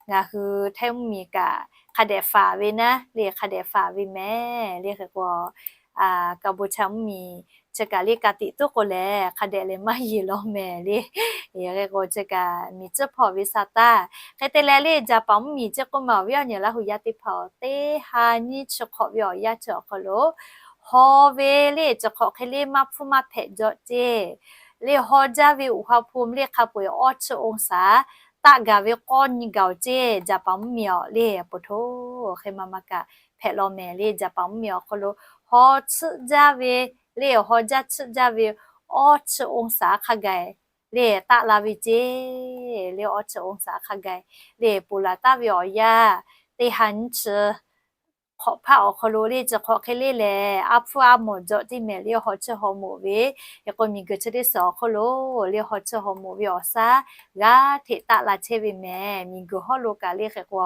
ngaˬ hui Htaiˇ mvuhˇmiˬ kaꞈ hk'a dehꞈ faˍ ve naˉ le, hk'a dehꞈ faˍ ve mehˍ le. Hk'e k'o, Kaˍbuˍchaˆ mvuhˇmiˬ chi kaꞈ le ka tiꞈ tuˉ k'o lehˬ, hk'a dehꞈ lehˬ maˇ yeˬ law mehˍ le. Hk'e k'o, chi kaꞈ miˬ tcuhˉ hpawˇ ve sa taˇ. Hk'e te leh le, Jaˍpaˍ mvuhˇmiˬ ceˇ k'oˆ ma, awˬ viˉ awˬ nyi Laˇ hu yaˇ teˇ hpaˍ-oˬ, teˇ ha nyiˇ chi hk'awꞈ ve awˬ yanˇ chi awˬ hk'aw lo, haw ve le, chi hk'awꞈ hk'e le maˇ hpfuhˇ maˇ hpehꞈ jaw ceˇ. Le haw jaˇ ve อุณหภูมิ le hk'a peu-eˬ awˇ chi องศา taˆ gaˬ ve k'awˇ nyi gaˬ-oˬ ceˇ. Jaˍpaˍ mvuhˇmiˬ awˬ le, a po hto, hk'e ma ma kaꞈ hpehꞈ law mehˍ le. Jaˍpaˍ mvuhˇmiˬ awˬ hk'aw lo haw tsuhˆ jaˇ ve le, haw jaˇ tsuhˆ jaˇ ve awˇ chi องศา hk'a gaˬ le taˆ la ve ceˇ. Le awˇ chi องศา hk'a gaˬ le ponˬ laˬ taˍ ve awˬ yanˇ, teˇ ha nyiˇ chi hk'awꞈ hpaˆ awˬ hk'aw lo le, chi hk'awꞈ hk'e le lehˬ, a hpfuhˇ a mawˬ jaw teˇ mehˍ le, haw tsuhˆ haw moꞈ ve. Hk'e k'o, miˬ guiˬ chi teˇ suhˍ awˬ hk'oˆ lo le, haw tsuhˆ haw moꞈ ve awˬ shaˉ g'aˇ hteꞈ taˆ la chehˇ ve mehˍ. Miˬ guiˬ hawˉ lo kaꞈ le hk'e k'o,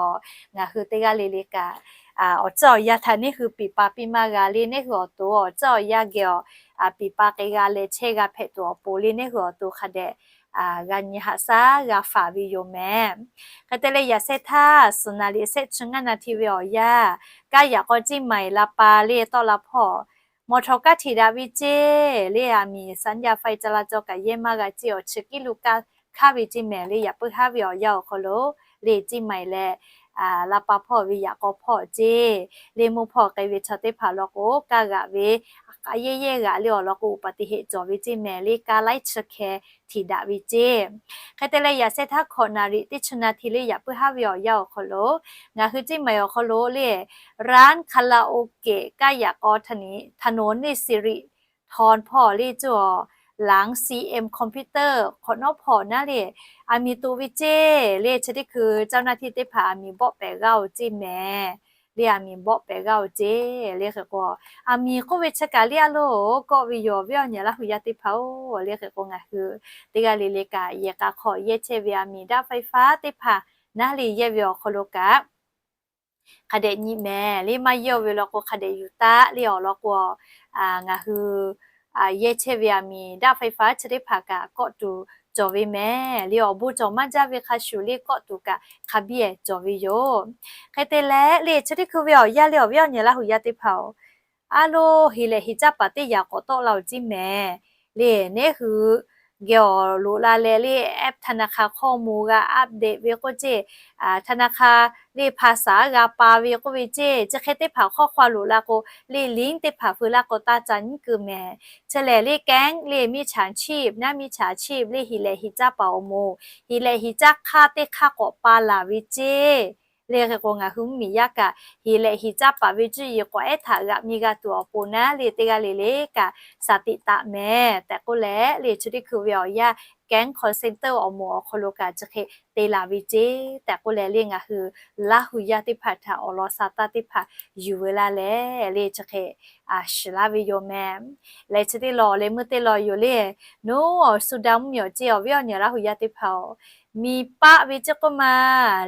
ngaˬ hui teˇ g'aˇ le le kaꞈ, awˬ tcuhˉ awˬ yanˇ htaꞈ neˇ hui piˍ pa piˇ maˇ g'a le, neˇ hui awˬ to awˬ tcuhˉ awˬ yanˇ geh awˬ piˍ pa k'ai g'a leh chehˇ g'a hpehꞈ tuˬ awˬ pon le, neˇ hui awˬ to hk'a dehꞈ g'a nyi haꞈ shaˉ g'a faˍ ve yoˬ mehˍ. Hk'e te leh yaꞈ shehˇ htaˇ suhˍ naˍ riˍ shehˆ chi ngaˇ naˍ htiˇ ve awˬ yanˇ, kaˇ yaꞈ k'aw Ciˇ Maiˍ la pa le tawˆ la hpawˇ, mawˬ htawnˍ kaˇ htiꞈ daꞈ ve ceˇ le, aˬ miˍ สัญญาณไฟจราจร kaꞈ yehˇ maˇ g'a ceˇ, awˬ chi kiˉ lo kaˇ hk'aˇ ve ceˇ mehˍ le. Yaꞈ puiˉ haˉ ve awˬ yanˇ awˬ hk'aw lo le Ciˇ Maiˍ leh la pa hpawˇ ve yaꞈ k'aw hpawˇ ceˇ le, mvuhˇ hpawˇ k'ai ve chaw teˇ hpaˍ law k'o kaˇ g'aꞈ ve, a k'a yehˇ yehˇ g'aꞈ le awˬ lawn k'o, อุบัติเหตุ cawˬ ve ceˇ mehˍ le, kaˇ laiˉ chi hkeh htiꞈ daꞈ ve ceˇ. Hk'e te leh yaꞈ shehˇ htaˇ hkawꞈ naˍ riˍ teˇ chi naˍ htiˇ le yaꞈ puiˉ haˉ ve awˬ yanˇ awˬ hk'aw lo, ngaˬ hui Ciˇ Maiˍ awˬ hk'aw lo le ร้านคาราโอเกะ kaˇ yaꞈ k'aw ถนน เนตรสิริธร hpawˇ le cuˇ awˬ หลัง ซีเอ็ม คอมพิวเตอร์ hk'awꞈ nawˉ hpawˇ naˉ le, aˬ miˍ toꞈ ve ceˇ le. Chi teˇ hkui เจ้าหน้าที่ teˇ hpaˍ aˬ miˍ bawˆ pehˍ g'aˇ oˬ ceˇ mehˍ le, aˬ miˍ bawˆ pehˍ g'aˇ oˬ ceˇ le. Hk'e k'o aˬ miˍ k'oˆ ve chi kaꞈ le a loˬ kawˆ ve yoˬ ve awˬ nyi Laˇ hu yaˇ teˇ hpaˍ oˬ le. Hk'e k'o ngaˬ hui teˇ g'aˇ le le kaꞈ yehˬ k'a hk'aw yehˇ chehˇ ve aˬ miˍ daꞈ ไฟฟ้า teˇ hpaˍ naˉ le yehˇ ve awˬ hk'aw lo kaꞈ hk'a dehꞈ nyi mehˍ le, maˇ yehˇ ve law k'o hk'a dehꞈ yuˬ taˆ le awˬ lawn k'o, ngaˬ hui yehˇ chehˇ ve aˬ miˍ daꞈ ไฟฟ้า chi teˇ hpaˍ kaꞈ kawˆ tuˬ cawˬ ve mehˍ le. Awˬ bon cawˬ maˇ jaˇ ve hk'a shuˍ le kawˆ tuˬ kaꞈ hk'a biˇ cawˬ ve yoˬ. Hk'e te leh le chi teˇ hkui ve awˬ yanˇ le awˬ viˉ awˬ nyi Laˇ hu yaˇ teˇ hpaˍ oˬ, a loˬ heˍ lehˬ heˍ caˇ paˍ teˇ yaꞈ k'awꞈ tawˆ la oˬ ceˇ mehˍ le. Neˉ hui geh awˬ loꞈ la leh le แอปธนาคาร hk'aw moˍ g'a update ve k'oˆ ceˇ, ธนาคาร le ภาษา g'a pa ve k'oˆ ve ceˇ. Chi hk'e teˇ hpaˍ hk'awˇ hk'aw loꞈ la k'o le ลิงก์ teˇ hpaˍ feu laˇ k'o taˇ ca nyiˉ keu mehˍ. Chi lehˬ le แก๊ง le มิจฉาชีพ naˉ มิจฉาชีพ le heˍ lehˬ heˍ caˇ paˍ awˬ moˍ, heˍ lehˬ heˍ caˇ hk'aˇ teˇ hk'aˇ k'awꞈ pa laˬ ve ceˇ le. Hk'e k'o ngaˬ hui mvuhˇmiˬ yaˇ kaꞈ heˍ lehˬ heˍ caˇ paˍ ve cuˇ yiˍ k'awꞈ ehˉ htaꞈ g'aꞈ mi g'a tuˬ awˬ pon naˉ le teˇ g'aˇ le le kaꞈ shaˍ tiꞈ taˍ mehˍ tehꞈ k'oˆ leh le chi teˇ hkui ve awˬ yanˇ แก๊ง call center awˬ moˍ awˬ hk'aw lo kaꞈ chi hk'e te laˬ ve ceˇ tehꞈ k'oˆ leh le ngaˬ hui Laˇ hu yaˇ teˇ hpaˍ htaꞈ awˬ lawn sa taˇ teˇ hpaˍ yuˬ ve laˇ leh le chi hk'e shiˍ laˇ ve yoˬ mehˍ. Leh chi teˇ law leh meuˇ teˇ law yoˬ le, nawˬ awˬ Suˍdanˍ mvuhˇmiˬ awˬ ceˇ awˬ viˉ awˬ nyi Laˇ hu yaˇ teˇ hpaˍ oˬ, miˬ paˆ ve ceˇ k'oˆ ma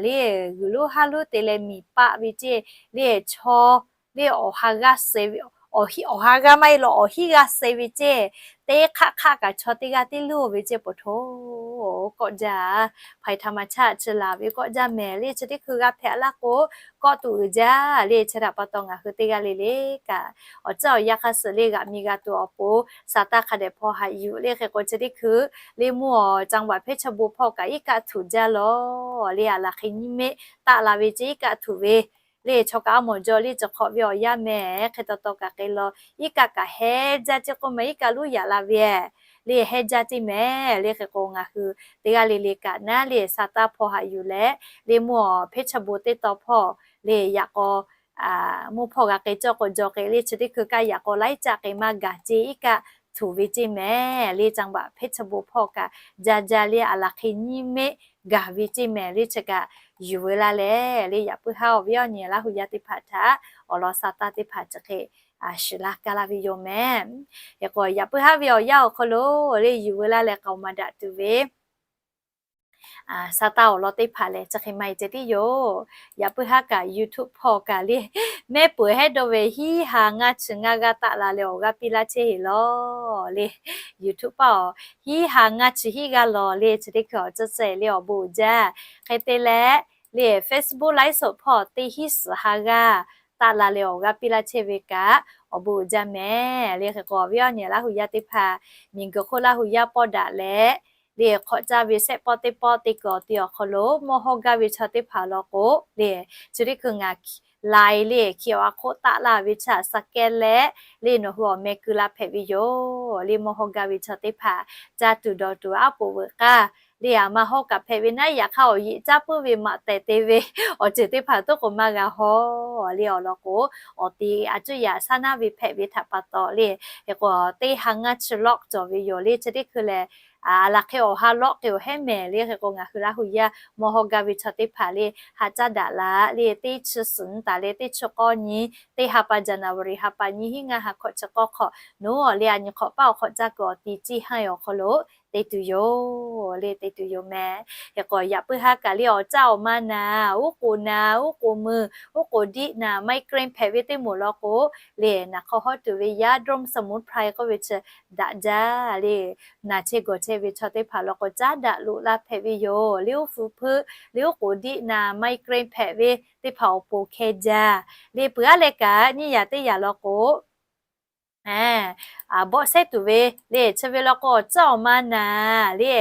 le, g'uiˬ lonˉ haˉ lonˉ te leh miˬ paˆ ve ceˇ le, chaw le awˬ ha g'aˇ suh ve, awˬ ha g'aˇ maˇ heˆ law awˬ hiˉ g'aˇ suh ve ceˇ, teˇ hk'aˆ hk'aˆ kaꞈ chaw teˇ g'aˇ teˇ lonˉ ve ceˇ po htoꞈ kawˆ jaˇ. ภัยธรรมชาติ chi laˬ ve kawˆ jaˇ mehˍ le chi teˇ hkui g'a hpehꞈ laˇ k'o kawˆ tuˬ uiˍ jaˇ le. Chi htaꞈ pa taw ngaˬ hui teˇ g'aˇ le le kaꞈ awˬ tcuhˉ awˬ yanˇ hk'a suhˍ le g'aꞈ mi g'a tuˬ awˬ pon sa taˇ hk'a dehꞈ hpaw haꞈ yuˬ le. Hk'e k'o chi teˇ hkui le mvuhˇ awˬ จังหวัดเพชรบูรณ์ hpawˇ kaꞈ iˉ kaˆ htuꞈ jaˇ lawˬ le, aˬ laˬ hk'e nyiˇ meˆ taˆ la ve ceˇ iˉ kaˆ htuꞈ ve le chaw kaꞈ a mawˬ jaw le cawˬ hk'awꞈ ve awˬ yanˇ mehˍ. Hk'e taw taw kaꞈ k'ai law iˉ kaˆ kaꞈ hehˉ jaˇ ceˇ k'oˆ ma iˉ kaˆ lonˉ yaꞈ la ve le hehˉ jaˇ ceˇ mehˍ le. Hk'e k'o ngaˬ hui teˇ g'aˇ le le kaꞈ naˉ le sa taˇ hpaw haꞈ yuˬ leh le mvuhˇ awˬ เพชรบูรณ์ teˇ taw hpawˇ le yaꞈ k'aw mvuhˇ hpawˇ g'a k'ai cawˇ k'o jaw k'ai le chi teˇ hkui kaꞈ yaꞈ k'aw laiˉ caˆ k'ai maˇ gaˬ ceˇ iˉ kaˆ htuꞈ ve ceˇ mehˍ le. จังหวัดเพชรบูรณ์ hpawˇ kaꞈ jaˇ jaˇ le aˬ laˬ hk'e nyiˇ meˆ gaˬ ve ceˇ mehˍ le. Chi kaꞈ yuˬ ve laˇ leh le yaꞈ puiˉ haˉ awˬ viˉ awˬ nyi Laˇ hu yaˇ teˇ hpaˍ htaꞈ awˬ lawn sa taˇ teˇ hpaˍ chi hk'e shiˍ laˇ kaˇ laˇ ve yoˬ mehˍ. Hk'e k'o yaꞈ puiˉ haˉ ve awˬ yanˇ awˬ hk'aw lo le yuˬ ve laˇ leh k'aoˍ maˍ daꞈ tuˬ ve sa taˇ awˬ lawn teˇ hpaˍ lehˬ chi hk'e maˇ heˆ ceh tiˉ yoˬ. Yaꞈ puiˉ haˉ kaꞈ YouTube hpawˇ kaꞈ le mehˉ peuˬ hehˉ dawˇ ve hiˉ ha ngaˇ chi ngaˇ g'aˇ taˆ la leh awˬ g'aˇ piˇ laˇ chehˇ heˍ lawˬ le. YouTube paˇ awˬ hiˉ ha ngaˇ chi hiˉ g'aˇ lawˬ le chi teˇ hkui awˬ cawˇ caweh le awˬ bon uiˍ jaˇ. Hk'e te leh le Facebook ไลฟ์สด hpawˇ teˇ hiˉ suhˍ ha g'aˇ taˆ la leh awˬ g'aˇ piˇ laˇ chehˇ ve kaꞈ awˬ bon uiˍ jaˇ mehˍ le. Hk'e k'o awˬ viˉ awˬ nyi Laˇ hu yaˇ teˇ hpaˍ miˬguiˬ hk'oˆ Laˇ hu yaˇ pawˇ daꞈ leh le hk'awꞈ caˇ ve shehˆ pawˆ teˇ pawˆ te kuiˬ awˬ ti awˬ hk'aw lo mawˇ hawˇ gaˇ ve chaw teˇ hpaˍ law k'o le chi teˇ hkui ngaˬ lai le hkiꞈ awˬ a hk'oˆ taˆ laˇ ve chaꞈ sa kehˉ leh le nawˬ hui awˬ meh keu la hpehꞈ ve yoˬ le. Mawˇ hawˇ gaˇ ve chaw teˇ hpaˍ caˇ tuˬ dawˬ tuˬ aˉ poꞈ veuꞈ k'aˇ le aˬ ma hawˇ kaꞈ hpehꞈ ve naˉ yaꞈ hk'aˇ awˬ yeꞈ caˇ puiˉ ve maꞈ tehˬ te ve awˬ ceuˬ teˇ hpaˍ toˉ k'o maˇ g'a hawˇ le awˬ lawn k'o awˬ te a cuˇ yaꞈ shaˉ naˉ ve hpehꞈ ve htaꞈ pa taw le. Hk'e k'o teˇ ha ngaˇ chi lawˆ cawˬ ve yoˬ le. Chi teˇ hkui lehˬ aˬ laˬ hk'e awˬ ha lawˆ k'ai awˬ hehˉ mehˍ le. Hk'e k'o ngaˬ hui Laˇ hu yaˇ mawˇ hawˇ gaˇ ve chaw teˇ hpaˍ le ha caˇ daꞈ la le teˇ chi suhˍ taˍ leh teˇ chi k'awˇ nyi teˇ ha pa January ha pa nyiˇ hinˉ ngaˇ ha hkawꞈ chi k'awˇ hk'awꞈ nawˬ le a nyi hk'awꞈ paˇ awˬ hk'awꞈ caˇ kuiˬ awˬ ti ciˇ haˉ awˬ hk'aw lo te tuˬ yoˬ le, te tuˬ yoˬ mehˍ. Hk'e k'o yaꞈ puiˉ haˉ kaꞈ le awˬ caˆ awˬ ma naˬ, uˉ k'oˍ naˬ, uˉ k'oˍ meuˬ, uˉ k'oˍ diˆ naˬ, migraine hpehꞈ ve teˇ moˍ law k'o, le naˬ hk'aw hawˉ tuˬ ve yaˇ ดมสมุนไพร k'oˆ ve chi daꞈ jaˇ le. Naˬ chehˇ gawˬ chehˇ ve chaw teˇ hpaˍ law k'o caˉ daꞈ loꞈ la hpehꞈ ve yoˬ le. Uˉ hpu hpeuˆ le, uˉ k'oˍ diˆ naˬ, migraine hpehꞈ ve teˇ hpaˍ awˬ pon hkeh jaˇ le. Peuˬ aˉ leh kaꞈ nyiˇ yaꞈ teˇ yaꞈ law k'o, bawˆ sehˉ tuˬ ve le chi ve law k'o awˬ caˆ awˬ ma naˬ le,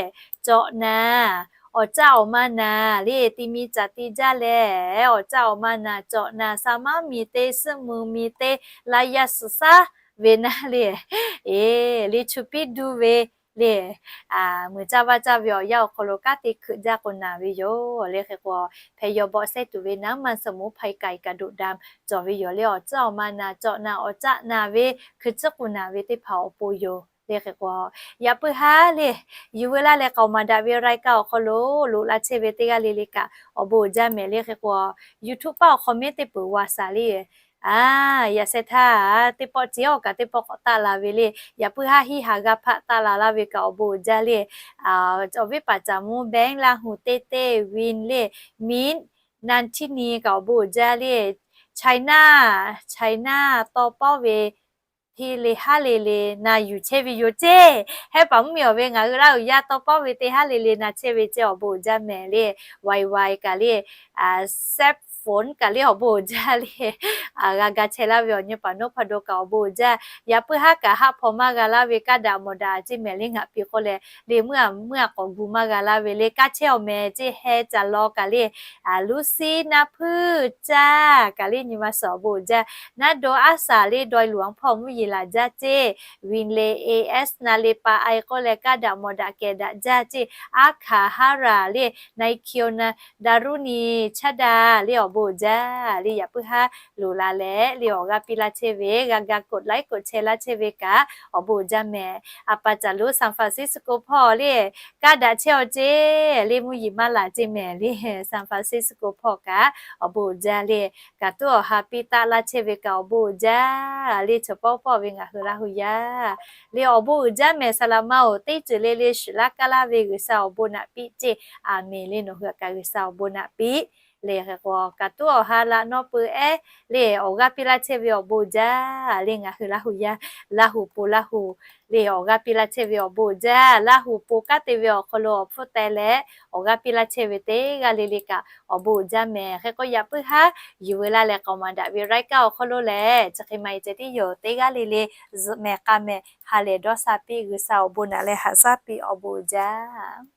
cawꞈ naˬ, awˬ caˆ awˬ ma naˬ le, ti mi caˬ ti jaˇ leh, awˬ caˆ awˬ ma naˬ cawꞈ naˬ, sa maˉ miˬ te, suhˆ mui miˬ te, la yaˇ suhˍ saˉ ve naˉ le, e, le chu piˇ duˇ ve le, mui caˇ vaˇ caˇ ve awˬ yanˇ awˬ hk'aw lo kanˉ te hkeuꞈ jaˇ k'o naˬ ve yoˬ le. Hk'e k'o hpehꞈ yaw bawˆ sehˉ tuˬ ve naˉ ma สมุนไพร ไก่กระดูกดำ cawˬ ve yoˬ le. Awˬ caˆ awˬ ma naˬ cawꞈ naˬ, awˬ caˆ naˬ ve hkui tcuhˉ k'o naˬ ve teˇ hpaˍ awˬ pon yoˬ le. Hk'e k'o yaꞈ puiˉ haˉ le, yuˬ veu laˇ leh k'aoˍ maˍ daꞈ ve รายการ awˬ hk'aw lo loꞈ la chehˇ ve teˇ g'aˇ le le kaꞈ awˬ bon uiˍ jaˇ mehˍ le. Hk'e k'o YouTube paˆ awˬ hk'aw mehˉ teˇ peuˬ g'a shaˍ le, yaꞈ sheh htaˇ teˇ pawˆ ceˉ awˬ kaꞈ teˇ pawˆ k'awꞈ taˆ la ve le. Yaꞈ puiˉ haˉ hiˉ ha g'a hpaˆ taˆ la laˇ ve kaꞈ awˬ bon uiˍ jaˇ le. Awˬ viˉ paˍ caˍ mvuh แบงค์ Laˇ hu teˇ teˇ, Win le, Min, Nanchini kaꞈ awˬ bon uiˍ jaˇ le. China, China taw pawˆ ve hteˇ le haˉ le le na yuˬ chehˇ ve yoˬ ceˇ. Heh paˍ mvuhˇ miˬ awˬ ve ngaˬ hui Laˇ huˍ yaˇ taw pawˆ ve teˇ haˉ le le na chehˇ ve ceˇ, awˬ bon uiˍ jaˇ mehˍ le. Wai Wai kaꞈ le, Sep Fon kaꞈ le awˬ bon uiˍ jaˇ le. G'a ga chehˇ laˇ ve awˬ nyi paˍ nawˉ hpaˍ do kaꞈ awˬ bon uiˍ jaˇ. Yaꞈ puiˉ haˉ kaꞈ haˆ hpaw maˇ g'a laˇ ve kaˇ daꞈ mawˬ daꞈ ceˇ mehˍ le. Ngaˬ piˇ k'oˆ leh le meuˇ a meuˇ a k'awꞈ gu maˇ g'a laˇ ve le. Kaˇ chehˇ awˬ mehˍ ceˇ, heh caˬ law kaꞈ le, Luˇ siˉ naˇ hpuiˇ caˇ kaꞈ le nyi ma suhˍ awˬ bon uiˍ jaˇ. Naˉ do aˉ saˍ le dawˇ luˬ a hpawˇ mvuhˇ yeˬ laˬ jaˇ ceˇ. Win le, A S na le pa ai k'oˆ leh kaˇ daꞈ mawˬ daꞈ kehˬ daꞈ jaˇ ceˇ. Aˉ hkaˍ haˉ raˬ le, Nai Kyo na Daˍruˇ ni chaˇ daꞈ le awˬ bon uiˍ jaˇ le. Yaꞈ puiˉ haˉ loꞈ la leh le awˬ g'aˇ piˇ laˇ chehˇ ve, g'a ga กดไลค์ กดแชร์ laˇ chehˇ ve kaꞈ awˬ bon uiˍ jaˇ mehˍ. A pa caˬ lo San Francisco hpawˇ le kaˇ daꞈ chehˇ awˬ ceˇ le, mvuhˇ yeˬ maˇ laˬ ceˇ mehˍ le. San Francisco hpawˇ kaꞈ awˬ bon uiˍ jaˇ le. Kaꞈ tuˉ awˬ ha piˇ taˆ laˇ chehˇ ve kaꞈ awˬ bon uiˍ jaˇ le. Chaw pawˆ pawˆ ve ngaˬ hui Laˇ huˍ yaˇ le awˬ bon uiˍ jaˇ mehˍ. Saˍ laꞈ ma oˬ, teˇ ceuˬ le le shuˍ laˇ kaˇ laˇ ve G'uiˬsha awˬ bon naꞈ piˇ ceˇ. Aˍmenˍ le. Nawˬ hui kaꞈ G'uiˬsha awˬ bon naꞈ piˇ le. Hk'e k'o kaꞈ tuˉ awˬ ha laꞈ nawˇ peu ehˉ le awˬ g'aˇ piˇ laˇ chehˇ ve awˬ bon uiˍ jaˇ le. Ngaˬ hui Laˇ huˍ yaˇ, Laˇ huˍ pon Laˇ huˍ le awˬ g'aˇ piˇ laˇ chehˇ ve awˬ bon uiˍ jaˇ. Laˇ huˍ pon kanˉ te ve awˬ hk'aw lo awˬ hpfuhˇ teh leh awˬ g'aˇ piˇ laˇ chehˇ ve teˇ g'aˇ le le kaꞈ awˬ bon uiˍ jaˇ mehˍ. Hk'e k'o yaꞈ puiˉ haˉ yuˬ veu laˇ leh k'aoˍ maˍ daꞈ ve รายการ awˬ hk'aw lo lehˬ, chi hk'e maˇ heˆ ceh tiˉ yoˬ. Teˇ g'aˇ le le zuhꞈ mehˍ k'a mehˍ, ha lehˬ dawˇ sha piˇ, G'uiˬsha awˬ bon naꞈ leh haꞈ shaˉ piˇ, awˬ bon uiˍ jaˇ.